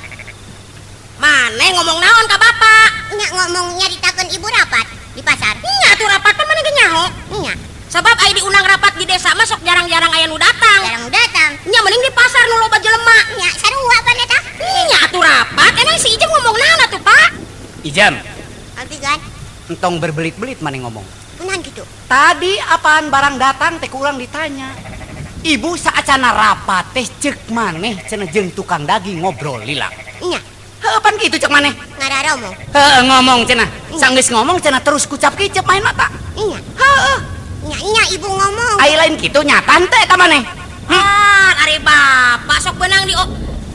Mane ngomong naon ka bapak? Nya ngomong nyaritakeun ibu rapat di pasar. Nya atuh rapat pan mane ge nyaho. Nya. Sabab aya diundang rapat di desa mah sok jarang-jarang aya nu datang. Jarang nu datang. Nya mending di pasar nu loba jelema. Nya sarua pan eta. Nya atuh rapat, emang si Ijem ngomong naon atuh Pak? Ijem. Abdi gan. Entong berbelit-belit mane ngomong. Kunaon kitu? Tadi apaan barang datang teh ku urang ditanya. Ibu saacana rapat teh ceuk maneh cenah jeung tukang daging ngobrol lila. Nya. Heuh pan kitu ceuk maneh? Ngararomong. Heuh ngomong cenah. Sanggeus ngomong cenah terus kucap kicep main mata. Nya. Heuh. Nya nya ibu ngomong. Ai lain kitu nyata teh eta maneh. Ah, ari bapak sok beunang di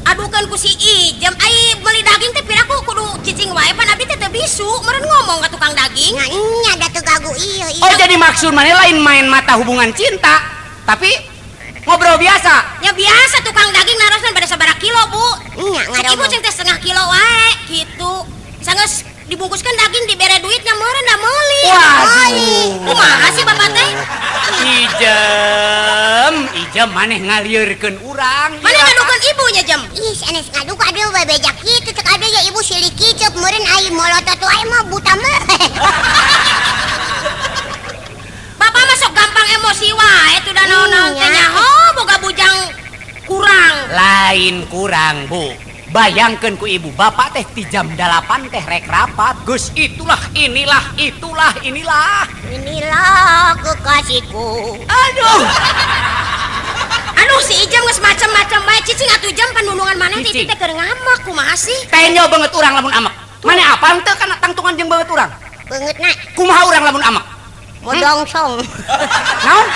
adukeun ku si Ijem. Ai meuli daging teh piraku kudu cicing wae pan abdi teh teu bisu meureun ngomong ka tukang daging. Nya nya da teu gagu ieu ieu. Oh jadi maksud maneh lain main mata hubungan cinta, tapi ngobrol biasa. Ya biasa tukang daging narosna bade sabaraha kilo, Bu. Nya ngaromo. Ibu cing teh setengah kilo wae kitu. Sanggeus dibungkuskan daging dibere duitnya meureun da meuli. Waduh. Kumaha sih bapak teh? Ijem, Ijem maneh ngalieurkeun urang. Maneh ngadukeun ibunya, Jem? Ih, sanes ngaduk aduh bae bejak kitu cek abdi ge ibu silih kiceup meureun ai molotot wae mah buta mah. Bapak mah sok gampang emosi wae tuh da naon-naon teh nyaho boga bujang kurang. Lain kurang, Bu. Bayangkeun ku ibu, bapak teh di jam 8 teh rek rapat. Geus itulah, inilah, itulah, inilah. Inilah kekasihku. Aduh. Aduh si Ijem geus macam-macam bae cicing atuh jam panulungan maneh teh teh keur ngamek kumaha sih? Tenyo beungeut urang lamun amek. Maneh apal teu kana tangtungan jeung beungeut urang? Beungeutna. Kumaha urang lamun amek? Modongsong. Naon?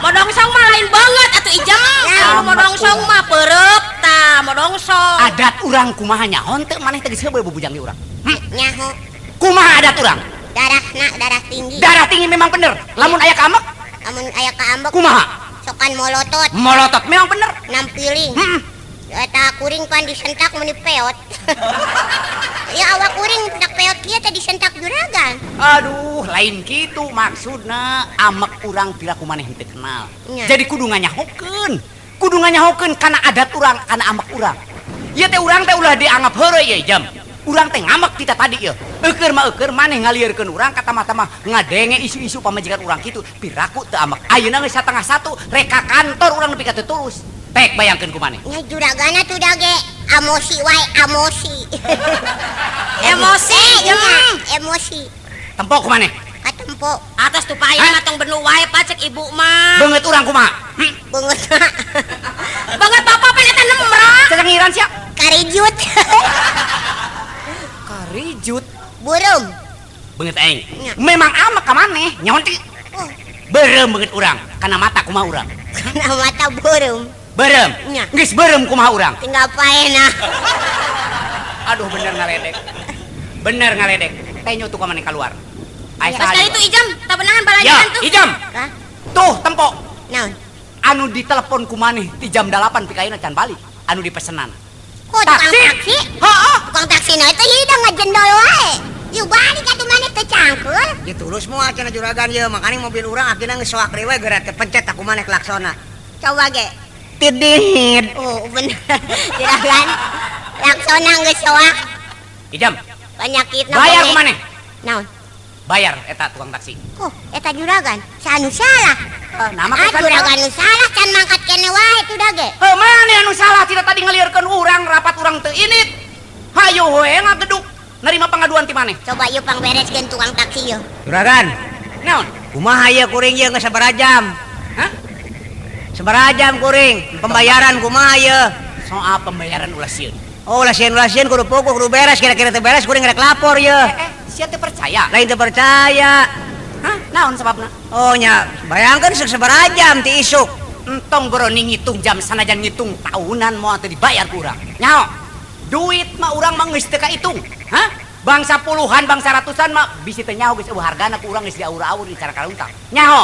Modongsong mah lain banget atuh Ijem. Anu modongsong mah peureuk tah modongsong. Adat urang kumaha nyaho teu maneh teh geus heubeul bubujang di urang. Nyaho. Kumaha adat urang? Darahna darah tinggi. Darah tinggi memang bener. Lamun aya ka ambek? Lamun aya ka ambek kumaha? Sokan molotot. Molotot memang bener. Nampiling. Eta kuring pan disentak meuni peot. Ya awak kuring tak peot kieu teh disentak juragan. Aduh, lain kitu maksudna. Amek urang piraku maneh henteu kenal. Jadi kudu nganyahokeun. Kudu nganyahokeun kana adat urang, kana amek urang. Ieu teh urang teh ulah dianggap heureuy ieu Jam. Urang teh ngamek kita tadi ieu. Eukeun mah eukeun maneh ngalieurkeun urang kata-mata mah ngadenge isu-isu pamajikan urang kitu. Piraku teu amek. Ayeuna geus 12:30 rek ka kantor urang nepi ka teu tulus. Pek bayangkeun ku maneh. Nya juragana tuh dage amosi wae amosi. Emosi nya emosi. Tempo ku maneh. Katempo. Atas tuh payah mah tong benu wae Pak cek ibu mah. Beungeut urang kumaha? Beungeut. Beungeut bapak pan eta nemrah. Cacangiran sia. Karijut. Karijut. Beureum. Beungeut aing. Memang amek ka maneh nyaho teh. Beureum beungeut urang. Kana mata kumaha urang? Kana mata beureum. Beureum. Geus beureum kumaha urang? Tinggal paena. Aduh bener ngaledek. Bener ngaledek. Tenyo tuh ka maneh keluar. Ai saha? Sekali itu Ijem, tak benahan balanjaan tuh. Ya, Ijem. Hah? Tuh tempo. Naon? Anu ditelepon ku maneh ti jam 8 pikayeuna can balik. Anu dipesenan. Kok tukang taksi? Heeh. Tukang taksi na itu hidang ngajendol wae. Yuk balik atuh maneh teu cangkul. Ya tulus moal cenah juragan ieu, makaning mobil urang akhirna geus soak deui we geura teh pencet aku maneh klaksonna. Coba ge. Tidit. Oh bener. Juragan laksona geus soak. Ijem. Penyakitna bayar ku maneh. Naon? Bayar eta tukang taksi. Oh, eta juragan. Saha nu salah? Nama ah, juragan nu salah can mangkat kene wae tuh dage. Heuh maneh anu salah tidak tadi ngalieurkeun urang rapat urang teu init. Hayu we ngageduk nerima pengaduan ti maneh. Coba ieu pangbereskeun tukang taksi ieu. Juragan. Naon? Kumaha ieu kuring ieu geus sabaraha jam? Hah? Sabaraha jam kuring? Pembayaran kumaha ieu? Soal pembayaran ulah sieun. Oh, ulah sieun kudu puguh kudu beres kira-kira teu beres kuring rek lapor ieu. Sia teu percaya? Lain teu percaya. Hah? Naon sababna? Oh nya, bayangkeun sabaraha jam ti isuk. Entong boroni ngitung jam sanajan ngitung tahunan moal teu dibayar ku urang. Nyaho. Duit mah urang mah geus teu kaitung. Hah? Bangsa puluhan, bangsa ratusan mah bisi teu nyaho geus eueuh hargana ku urang geus diaur-aur di cara kaluntang. Nyaho.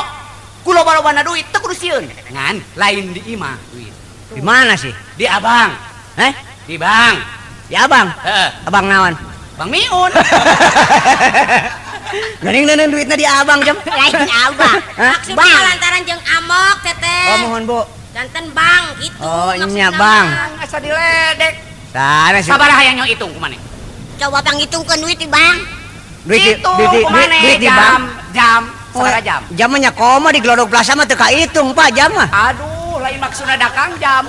Ku loba-lobana duit teu kudu sieun. Ngan lain di imah duit. Di mana sih? Di abang. Heh? Di bang. Di abang? Heeh. Abang naon? Bang Miun. Geuning neundeun duitna di abang jam. Lain abang. Maksudna lantaran jeung amok teteh. Oh mohon Bu. Janten bang gitu. Oh nya bang. Asa diledek. Sana sih. Sabaraha hayang ngitung ku maneh? Coba panghitungkeun duit di bang. Duit di bang. Jam. Sabaraha jam? Jam mah nya koma di Glodok Plaza mah teu kaitung Pak jam mah. Aduh, lain maksudna dagang jam.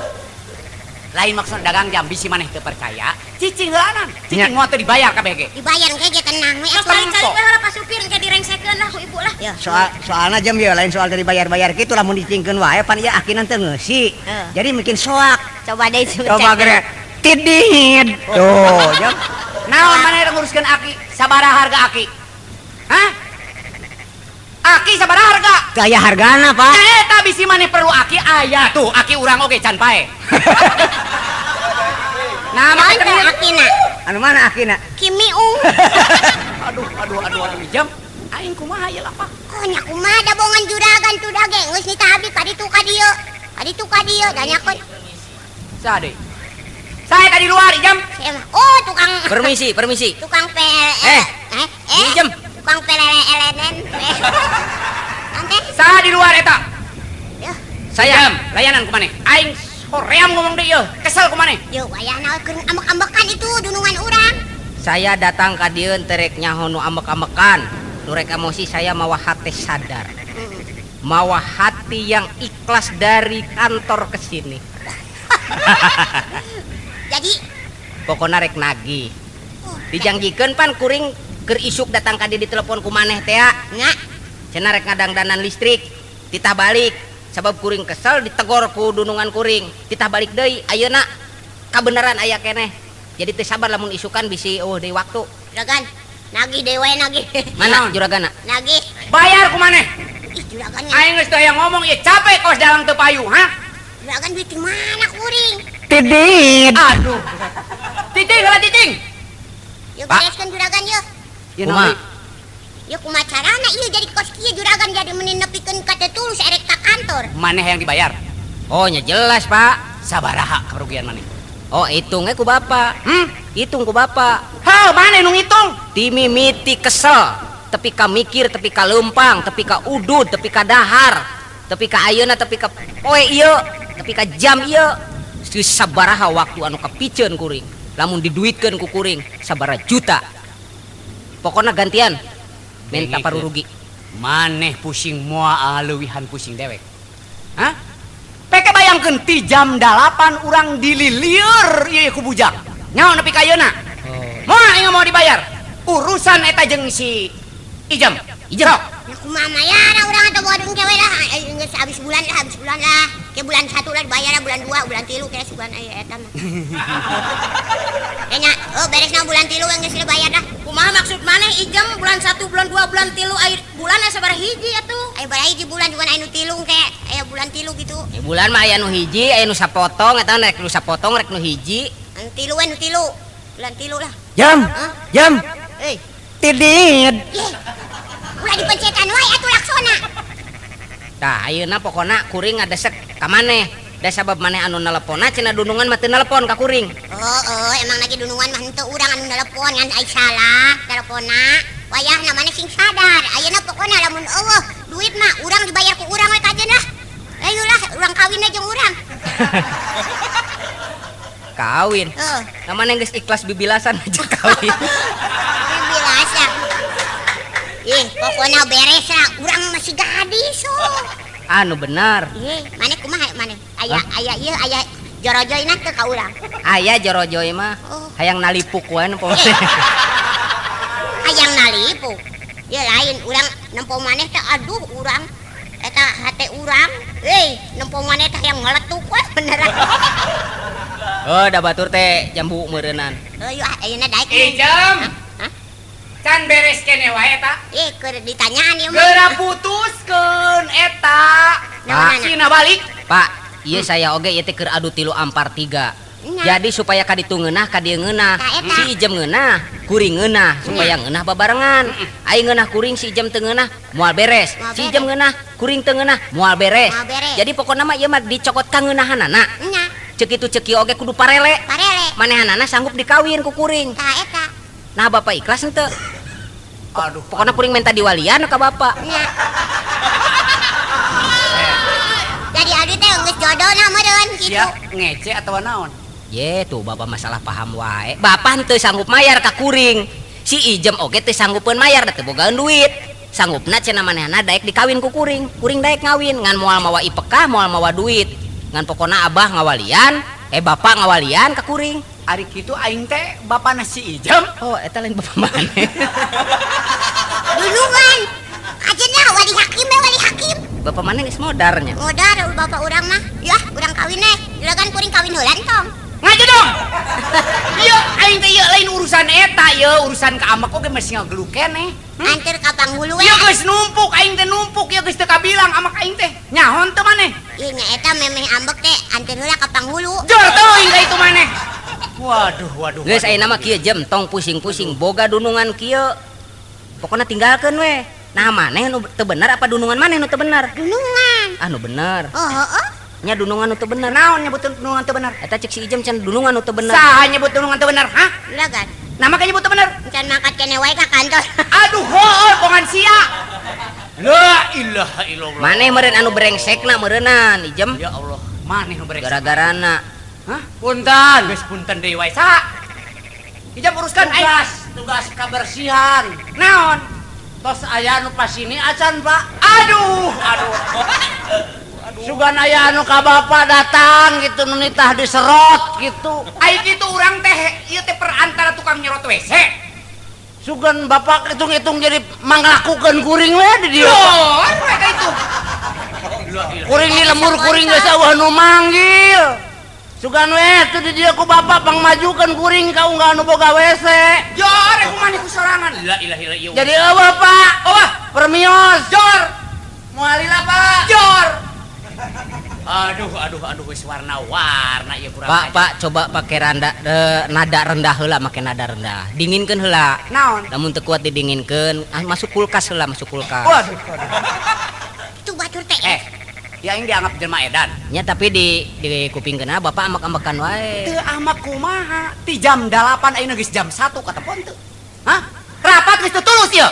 Lain maksudna dagang jam bisi maneh teu percaya. Cicing heulaanan. Cicing moal teu dibayar kabeh ge. Dibayar engke ge tenang we atuh. Calik-calik we heula Pak supir engke direngsekeun lah ku ibu lah. Soalna jam ieu lain soal dari bayar-bayar kitu lamun dicingkeun wae pan ieu akina teu ngeusi. Jadi mungkin soak. Coba deui coba gere. Tidid. Tuh, jam. Naon maneh nguruskeun aki? Sabaraha harga aki? Hah? Aki sabaraha harga? Teu aya hargana, Pak. Eta bisi maneh perlu aki aya tuh, aki urang oge can pae. Nah, mana akina? Anu mana akina? Kimiung. Aduh, aduh, aduh, aduh, jam. Aing kumaha ieu lapak? Oh, nya kumaha da bongan juragan tuh dage geus nitah abdi ka ditu ka dieu. Ka ditu ka dieu da nyakeun. Saha deui? Saya tadi luar, Ijam. Oh, tukang. Permisi, permisi. Tukang PL. Ijam. Tukang PLLN. Ante. Saha di luar eta? Saya. Jam, layanan ku maneh. Aing hoream ngomong deui ieu, kesel ku maneh. Yeuh, wayahna keur ambek-ambekan itu dunungan urang. Saya datang ka dieu teu rek nyaho nu ambek-ambekan. Nu rek emosi saya mawa hate sadar. Mawa hati yang ikhlas dari kantor ke sini. Jadi pokona rek nagih. Dijangjikeun pan kuring keur isuk datang ka dieu ditelepon ku maneh teh nya. Cenah rek ngadangdanan listrik, titah balik. Sabab kuring kesel ditegor ku dunungan kuring, titah balik deui ayeuna kabeneran aya keneh. Jadi teu sabar lamun isukan bisi eueuh deui waktu. Juragan, nagih deui wae nagih. Mana juragana? Nagih. Bayar ku maneh. Ih juragan. Aing geus teu hayang ngomong ieu capek kos dalang teu payu, ha? Juragan duit di mana kuring? Tidid. Aduh. Cicing heula cicing. Yeuh bereskeun juragan yeuh. Ieu naon? Ya kumaha carana ieu jadi kos kieu juragan jadi meni nepikeun ka teu tulus erek ka kantor. Maneh yang dibayar? Oh nya jelas, Pak. Sabaraha kerugian maneh? Oh, hitungnya ku bapak. Hitung ku bapak. Heuh, maneh nu ngitung? Timimiti kesel, tepi ka mikir, tepi ka leumpang, tepi ka udud, tepi ka dahar, tepi ka ayeuna, tepi ka poe ieu, tepi ka jam ieu. Geus sabaraha waktu anu kapiceun kuring. Lamun diduitkeun ku kuring sabaraha juta. Pokona gantian. Minta parurugi. Maneh pusing moal leuwihan pusing dewek. Hah? Peke bayangkeun ti jam 8 urang dililieur ieu ku bujang. Nyaho nepi ka ayeuna. Moal ieu mau dibayar. Urusan eta jeung si Ijam. Ijam. Nah kumaha mayar urang atuh boga duit we lah. Geus habis bulan lah, habis bulan lah. Ke bulan 1 lah dibayar lah, bulan 2, bulan 3 kira bulan aya eta mah. Nya, oh beresna bulan 3 geus dibayar dah. Kumaha maksud maneh Ijam bulan 1, bulan 2, bulan 3 aya bulan aya sabaraha hiji atuh? Aya sabaraha hiji bulan juga aya nu 3 ke, aya bulan 3 gitu. Ya bulan mah aya nu hiji, aya nu sapotong eta rek nu sapotong rek nu hiji. Anu 3 we nu 3. Bulan 3 lah. Jam. Jam. Euy. Tidid. Ulah dipencetan wae atuh laksana. Tah ayeuna pokona kuring ngadesek ka maneh. Da sabab maneh anu neleponna cenah dunungan mah teu nelepon ka kuring. Oh, emang lagi dunungan mah henteu urang anu nelepon ngan ai salah teleponna. Wayahna maneh sing sadar. Ayeuna pokona lamun eueuh duit mah urang dibayar ku urang we kajeun lah. Ayo lah urang kawin jeung urang. Kawin. Heeh. Nah maneh geus ikhlas bibilasan aja kawin. Bibilasan. Ih, pokona beres lah urang masih gadis oh. Anu bener. Ih, maneh kumaha maneh? Aya aya ieu aya jorojoyna teu ka urang. Aya jorojoy mah. Oh. Hayang nalipuk wae nu poe. Hayang nalipuk. Ieu lain urang nempo maneh teh aduh urang eta hate urang. Euy, nempo maneh teh hayang ngeletuk we beneran. Oh, da batur teh jambu meureunnan. Heuh, ayeuna daek. Ijam. Can beres keneh wae eta. Ih, keur ditanyaan ieu mah. Geura putuskeun eta. Pak, sina balik. Pak, ieu saya oge ieu teh keur adu 3 ampar 3. Jadi supaya ka ditu ngeunah ka dieu ngeunah. Si Ijem ngeunah, kuring ngeunah supaya ngeunah babarengan. Ai ngeunah kuring si Ijem teu ngeunah, moal beres. Si Ijem ngeunah, kuring teu ngeunah, moal beres. Jadi pokona mah ieu mah dicokot ka ngeunahanana. Ceuk kitu ceuk kieu oge kudu parele. Parele. Manehanana sanggup dikawin ku kuring. Tah eta. Nah bapak ikhlas henteu? Aduh, pokoknya kuring minta diwalian ka bapak. Nya. Jadi abdi teh geus jodona meureun kitu. Ya, ngece atawa naon? Ye, tuh bapak masalah paham wae. Bapak henteu sanggup mayar ka kuring. Si Ijem oge teu sanggupeun mayar da teu bogaan duit. Sanggupna cenah manehna daek dikawin ku kuring. Kuring daek ngawin ngan moal mawa ipekah, moal mawa duit. Ngan pokona abah ngawalian, bapak ngawalian ka kuring. Ari kitu aing teh bapana si Ijem. Oh, eta lain bapak maneh. Dulungan. Ajeuna wali hakim we wali hakim. Bapak maneh geus modarnya. Modar bapak urang mah. Ya, urang kawin eh. Juragan kuring kawin heula tong. Ngaji dong. Ieu aing teh ieu lain urusan eta ieu urusan ka amek oge masih ngagelu keneh. Anter ka panghulu we. Ieu geus numpuk aing teh numpuk ieu geus teu kabilang amek aing teh. Nyahon teu maneh? Ieu nya eta memeh ambek teh anter heula ka panghulu. Jor teuing ka itu maneh. Waduh waduh. Geus ayeuna mah kieu Jem tong pusing-pusing boga dunungan kieu. Pokona tinggalkeun we. Nah maneh nu teu bener apa dunungan maneh nu teu bener? Dunungan. Ah nu bener. Oh heeh. Nya dunungan nu teu bener. Naon nyebut dunungan teu bener? Eta cek si Ijem can dunungan nu teu bener. Saha nyebut dunungan teu bener? Hah? Juragan. Nah make nyebut teu bener. Can mangkat kene wae ka kantor. Aduh heueuh bongan sia. La ilaha illallah. Maneh meureun anu brengsekna meureunnan Ijem. Ya Allah, maneh nu brengsek. Gara-garana. Hah? Punten, geus punten deui wae saha? Ijem uruskan aing. Tugas kebersihan. Naon? Tos aya anu pasini acan, Pak. Aduh, aduh. Sugan aya anu ka bapak datang gitu nu nitah diserot gitu. Ai kitu urang teh ieu teh perantara tukang nyerot WC. Sugan bapak hitung-hitung jadi manglakukeun kuring we di dieu. Loh, mereka itu. Kuring di lemur kuring geus eueuh nu manggil. Sugan we tuh di dieu ku bapak pangmajukeun kuring ka unggal nu boga WC. Jor, aku maneh ku sorangan. La ilaha illallah. Jadi eueuh, Pak. Eueuh, permios. Jor. Moal lila, Pak. Jor. Aduh, aduh, aduh, wis warna-warna ieu kurang. Pak, Pak, coba pakai randa nada rendah heula, make nada rendah. Dinginkeun heula. Naon? Lamun teu kuat didinginkeun, ah, masuk kulkas heula, masuk kulkas. Waduh, waduh. Itu batur teh. Ya aing dianggap jelema edan. Nya tapi di kupingkeun bapak ambek-ambekan wae. Teu ambek kumaha? Ti jam 8 ayeuna geus jam 1 katepon teu. Hah? Rapat geus teu tulus ieu.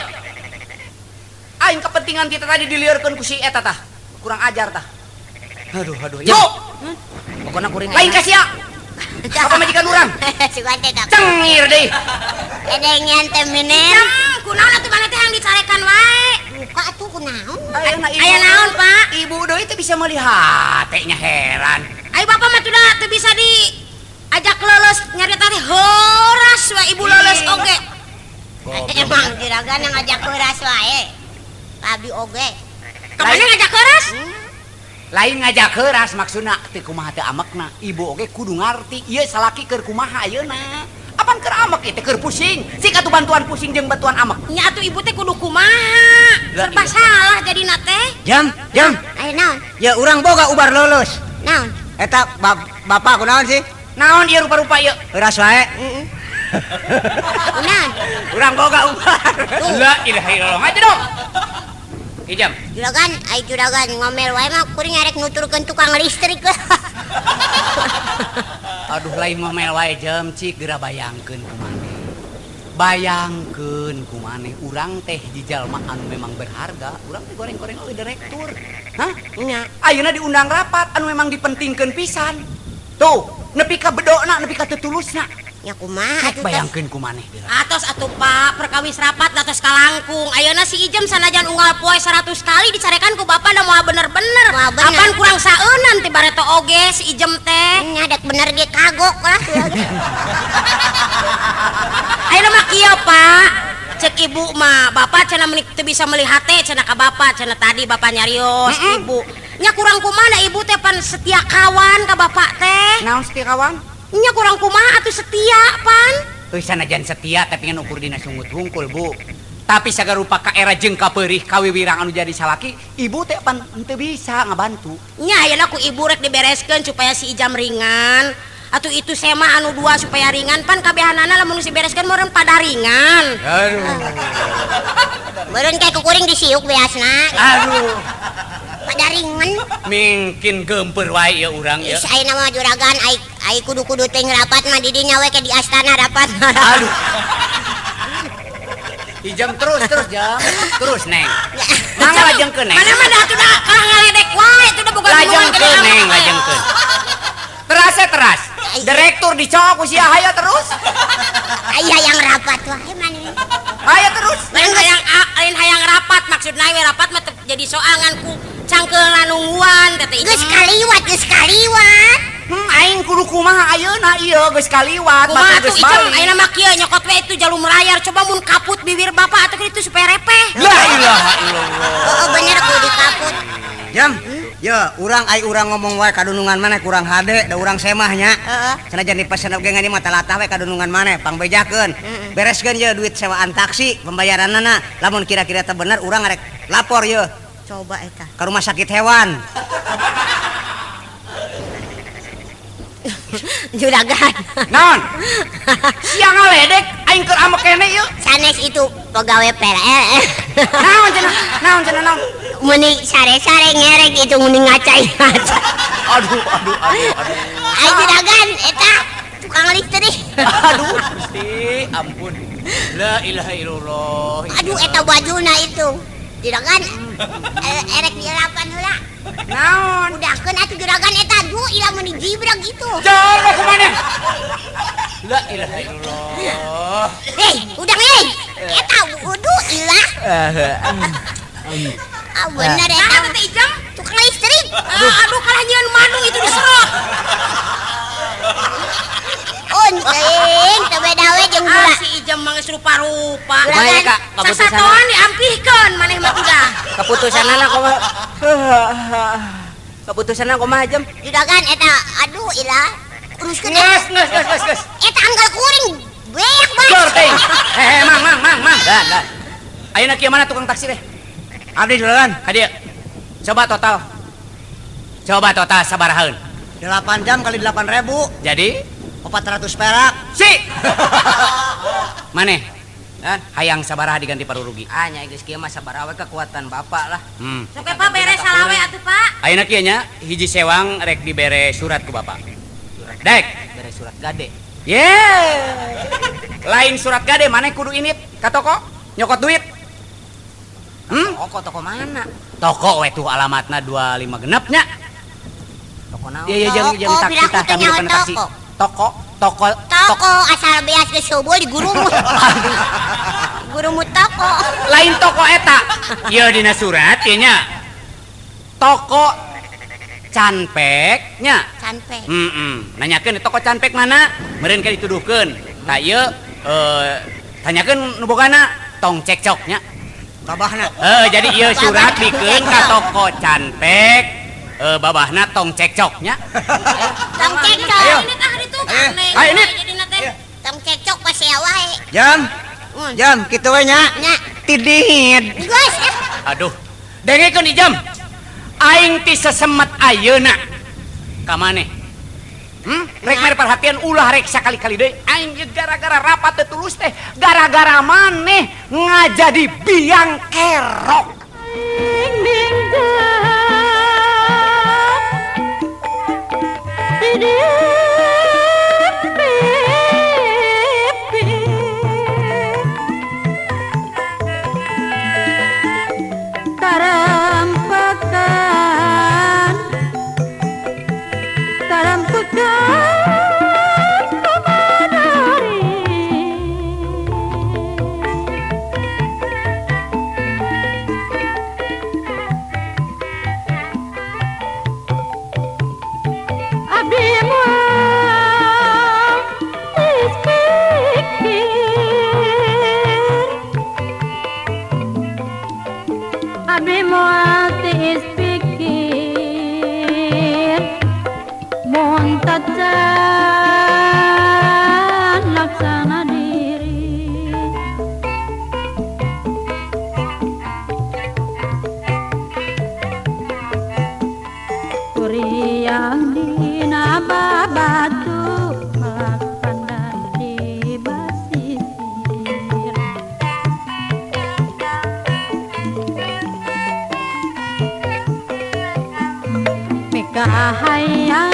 Aing kepentingan kita tadi diliurkeun ku si eta tah. Kurang ajar tah. Aduh, aduh. Yuk. Pokona kuring lain ka sia. Apa majikan urang? Sugan teh ka. Cengir deui. Edengan teh minen. Kunaon atuh maneh teh yang dicarekan wae? Buka atuh kunaon? Aya naon, Pak? Ibu deui teh bisa melihat teh nya heran. Ai bapak mah tuh teu bisa diajak leuleus nyarita teh heuras we ibu leuleus oge. Emang juragan yang ngajak heuras wae. Abdi oge. Ka mana ngajak heuras? Lain ngajak heuras maksudna teu kumaha teu amekna. Ibu oge kudu ngarti ieu salaki keur kumaha ayeuna. Apan keur amek ieu teh keur pusing. Sik atuh bantuan pusing jeung bantuan amek. Nya atuh ibu teh kudu kumaha? Serba salah jadina teh. Jam, jam. Aya naon? Ya urang boga ubar lulus. Naon? Eta bapak kunaon sih? Naon ieu rupa-rupa ieu? Heuras wae. Heeh. Kunaon? Urang boga ubar. La ilaha illallah. Ngaji dong. Ijam. Juragan, ai juragan ngomel wae mah kuring arek nuturkeun tukang listrik. Aduh lain ngomel wae jam cik geura bayangkeun ku maneh. Bayangkeun ku maneh urang teh di jalma anu memang berharga, urang teh goreng-goreng oleh direktur. Hah? Nya. Ayeuna diundang rapat anu memang dipentingkeun pisan. Tuh, nepi ka bedokna, nepi ka teu tulusna. Nya kumaha atuh? Bayangkeun ku maneh geura. Atos atuh Pak, perkawis rapat datos kalangkung. Ayeuna si Ijem sanajan unggal poe 100 kali dicarekan ku bapak da moal bener-bener. Apan kurang saeunan ti bareto oge si Ijem teh. Nya dek bener ge kagok lah. Ayeuna mah kieu Pak. Cek ibu mah, bapak cenah meuni teu bisa melihat teh cenah ka bapak cenah tadi bapak nyarios ibu. Nya kurang kumaha ibu teh pan setia kawan ka bapak teh. Naon setia kawan? Nya kurang kumaha atuh setia pan. Euy sanajan setia tapi ngan ukur dina sungut hungkul, Bu. Tapi sagarupa ka era jeung kapeurih kawiwirang anu jadi salaki, ibu teh pan henteu bisa ngabantu. Nya ayeuna ku ibu rek dibereskeun supaya si Ijam ringan. Atuh itu sema anu dua supaya ringan pan kabehanana lamun dibereskeun meureun pada ringan. Aduh. Meureun kayak kukuring disiuk beasna. Aduh. Pada ringan. Mingkin geumpeur wae ieu urang ieu. Ih ayeuna mah juragan ai ai kudu-kudu teh rapat mah di dinya we ke di astana rapat. Aduh. Ijam terus jam. Terus neng. Mangga lajengkeun neng. Mana mah atuh da kalah ngaledek wae atuh da boga lajengkeun neng, lajengkeun. Teras teras. Direktur dicok ku sia hayo terus. Aya yang rapat wae maneh. Hayo terus. Lain hayang lain hayang rapat maksudna we rapat mah jadi soangan ku cangkeul nungguan teh. Geus kaliwat, geus kaliwat. Aing kudu kumaha ayeuna ieu geus kaliwat kumaha atuh Icem ayeuna mah kieu nyokot we itu jalur melayar coba mun kaput bibir bapak atuh itu supaya repeh. La ilaha illallah. Oh bener kudu dikaput. Jam. Ya, urang ai urang ngomong wae kadunungan maneh kurang hade da urang semah nya. Sanajan dipesen oge ngan mah talatah we kadunungan maneh pangbejakeun. Bereskeun ye duit sewaan taksi pembayaranana. Lamun kira-kira teu bener urang arek lapor ye. Coba eta. Ka rumah sakit hewan. Juragan. Naon? Siang ngaledek aing keur ambek keneh ieu. Sanes itu pegawai PLN. Naon cenah? Naon cenah naon? Meni sare-sare ngerek itu meni ngacai-ngacai. Aduh aduh aduh aduh. Aing juragan eta tukang listrik. Aduh Gusti, ampun. La ilaha illallah. Aduh eta bajuna itu. Juragan erek dielapan heula. Naon? Udahkeun atuh juragan eta duh ilah meni jibrag itu. Jauh ka mana? La ilaha illallah. Hei, udang euy. Eta wudu ilah. Ah bener eta teh Ijam tukang listrik. Aduh kalah nyieun madung itu diserot. Unting teu beda we jeung gula. Si Ijam mah geus rupa-rupa. Kumaha Kak kaputusanna? Sasatoan diampihkeun maneh mah udah. Kaputusanna kumaha? Kaputusanna kumaha Jam? Juragan eta aduh ilah. Uruskeun geus geus geus geus. Eta anggal kuring beak banget. Jor teuing. Hehe mang mang mang mang. Dan dan. Ayeuna kieu mana tukang taksi teh? Abdi juragan. Ka dieu. Coba total. Coba total sabarahaeun? 8 jam kali 8.000. Jadi 400 perak. Si. Maneh? Dan hayang sabaraha diganti parurugi. Ah nya geus kieu mah sabaraha we kekuatan bapak lah. Sok we Pak beres salawe atuh Pak. Ayeuna kieu nya hiji sewang rek dibere surat ku bapak. Dek, bere surat gade. Ye. Lain surat gade maneh kudu init ka toko nyokot duit. Toko toko mana? Toko we tuh alamatna 25 genep nya. Toko naon? Iya iya jeung taksi tah kami bukan taksi. Toko toko toko asal beas geus subuh di gurumu. Gurumu toko. Lain toko eta. Ieu dina surat ieu nya. Toko Canpek nya. Canpek. Nanyakeun toko Canpek mana? Meureun ke dituduhkeun. Tah ieu tanyakeun nu bogana tong cekcok nya. Babahna. Jadi ieu surat bikeun ka toko Canpek, babahna tong cekcok nya. Tong cekcok. Ayo. Ayo ini. Tong cekcok pasea wae. Jam. Jam kitu we nya. Nya. Tidit. Geus. Aduh. Dengekeun Ijam. Aing ti sesemet ayeuna. Ka maneh? Rek mere perhatian ulah rek sakali-kali deui. Aing ieu gara-gara rapat teu tulus teh, gara-gara maneh ngajadi biang kerok. Kahayang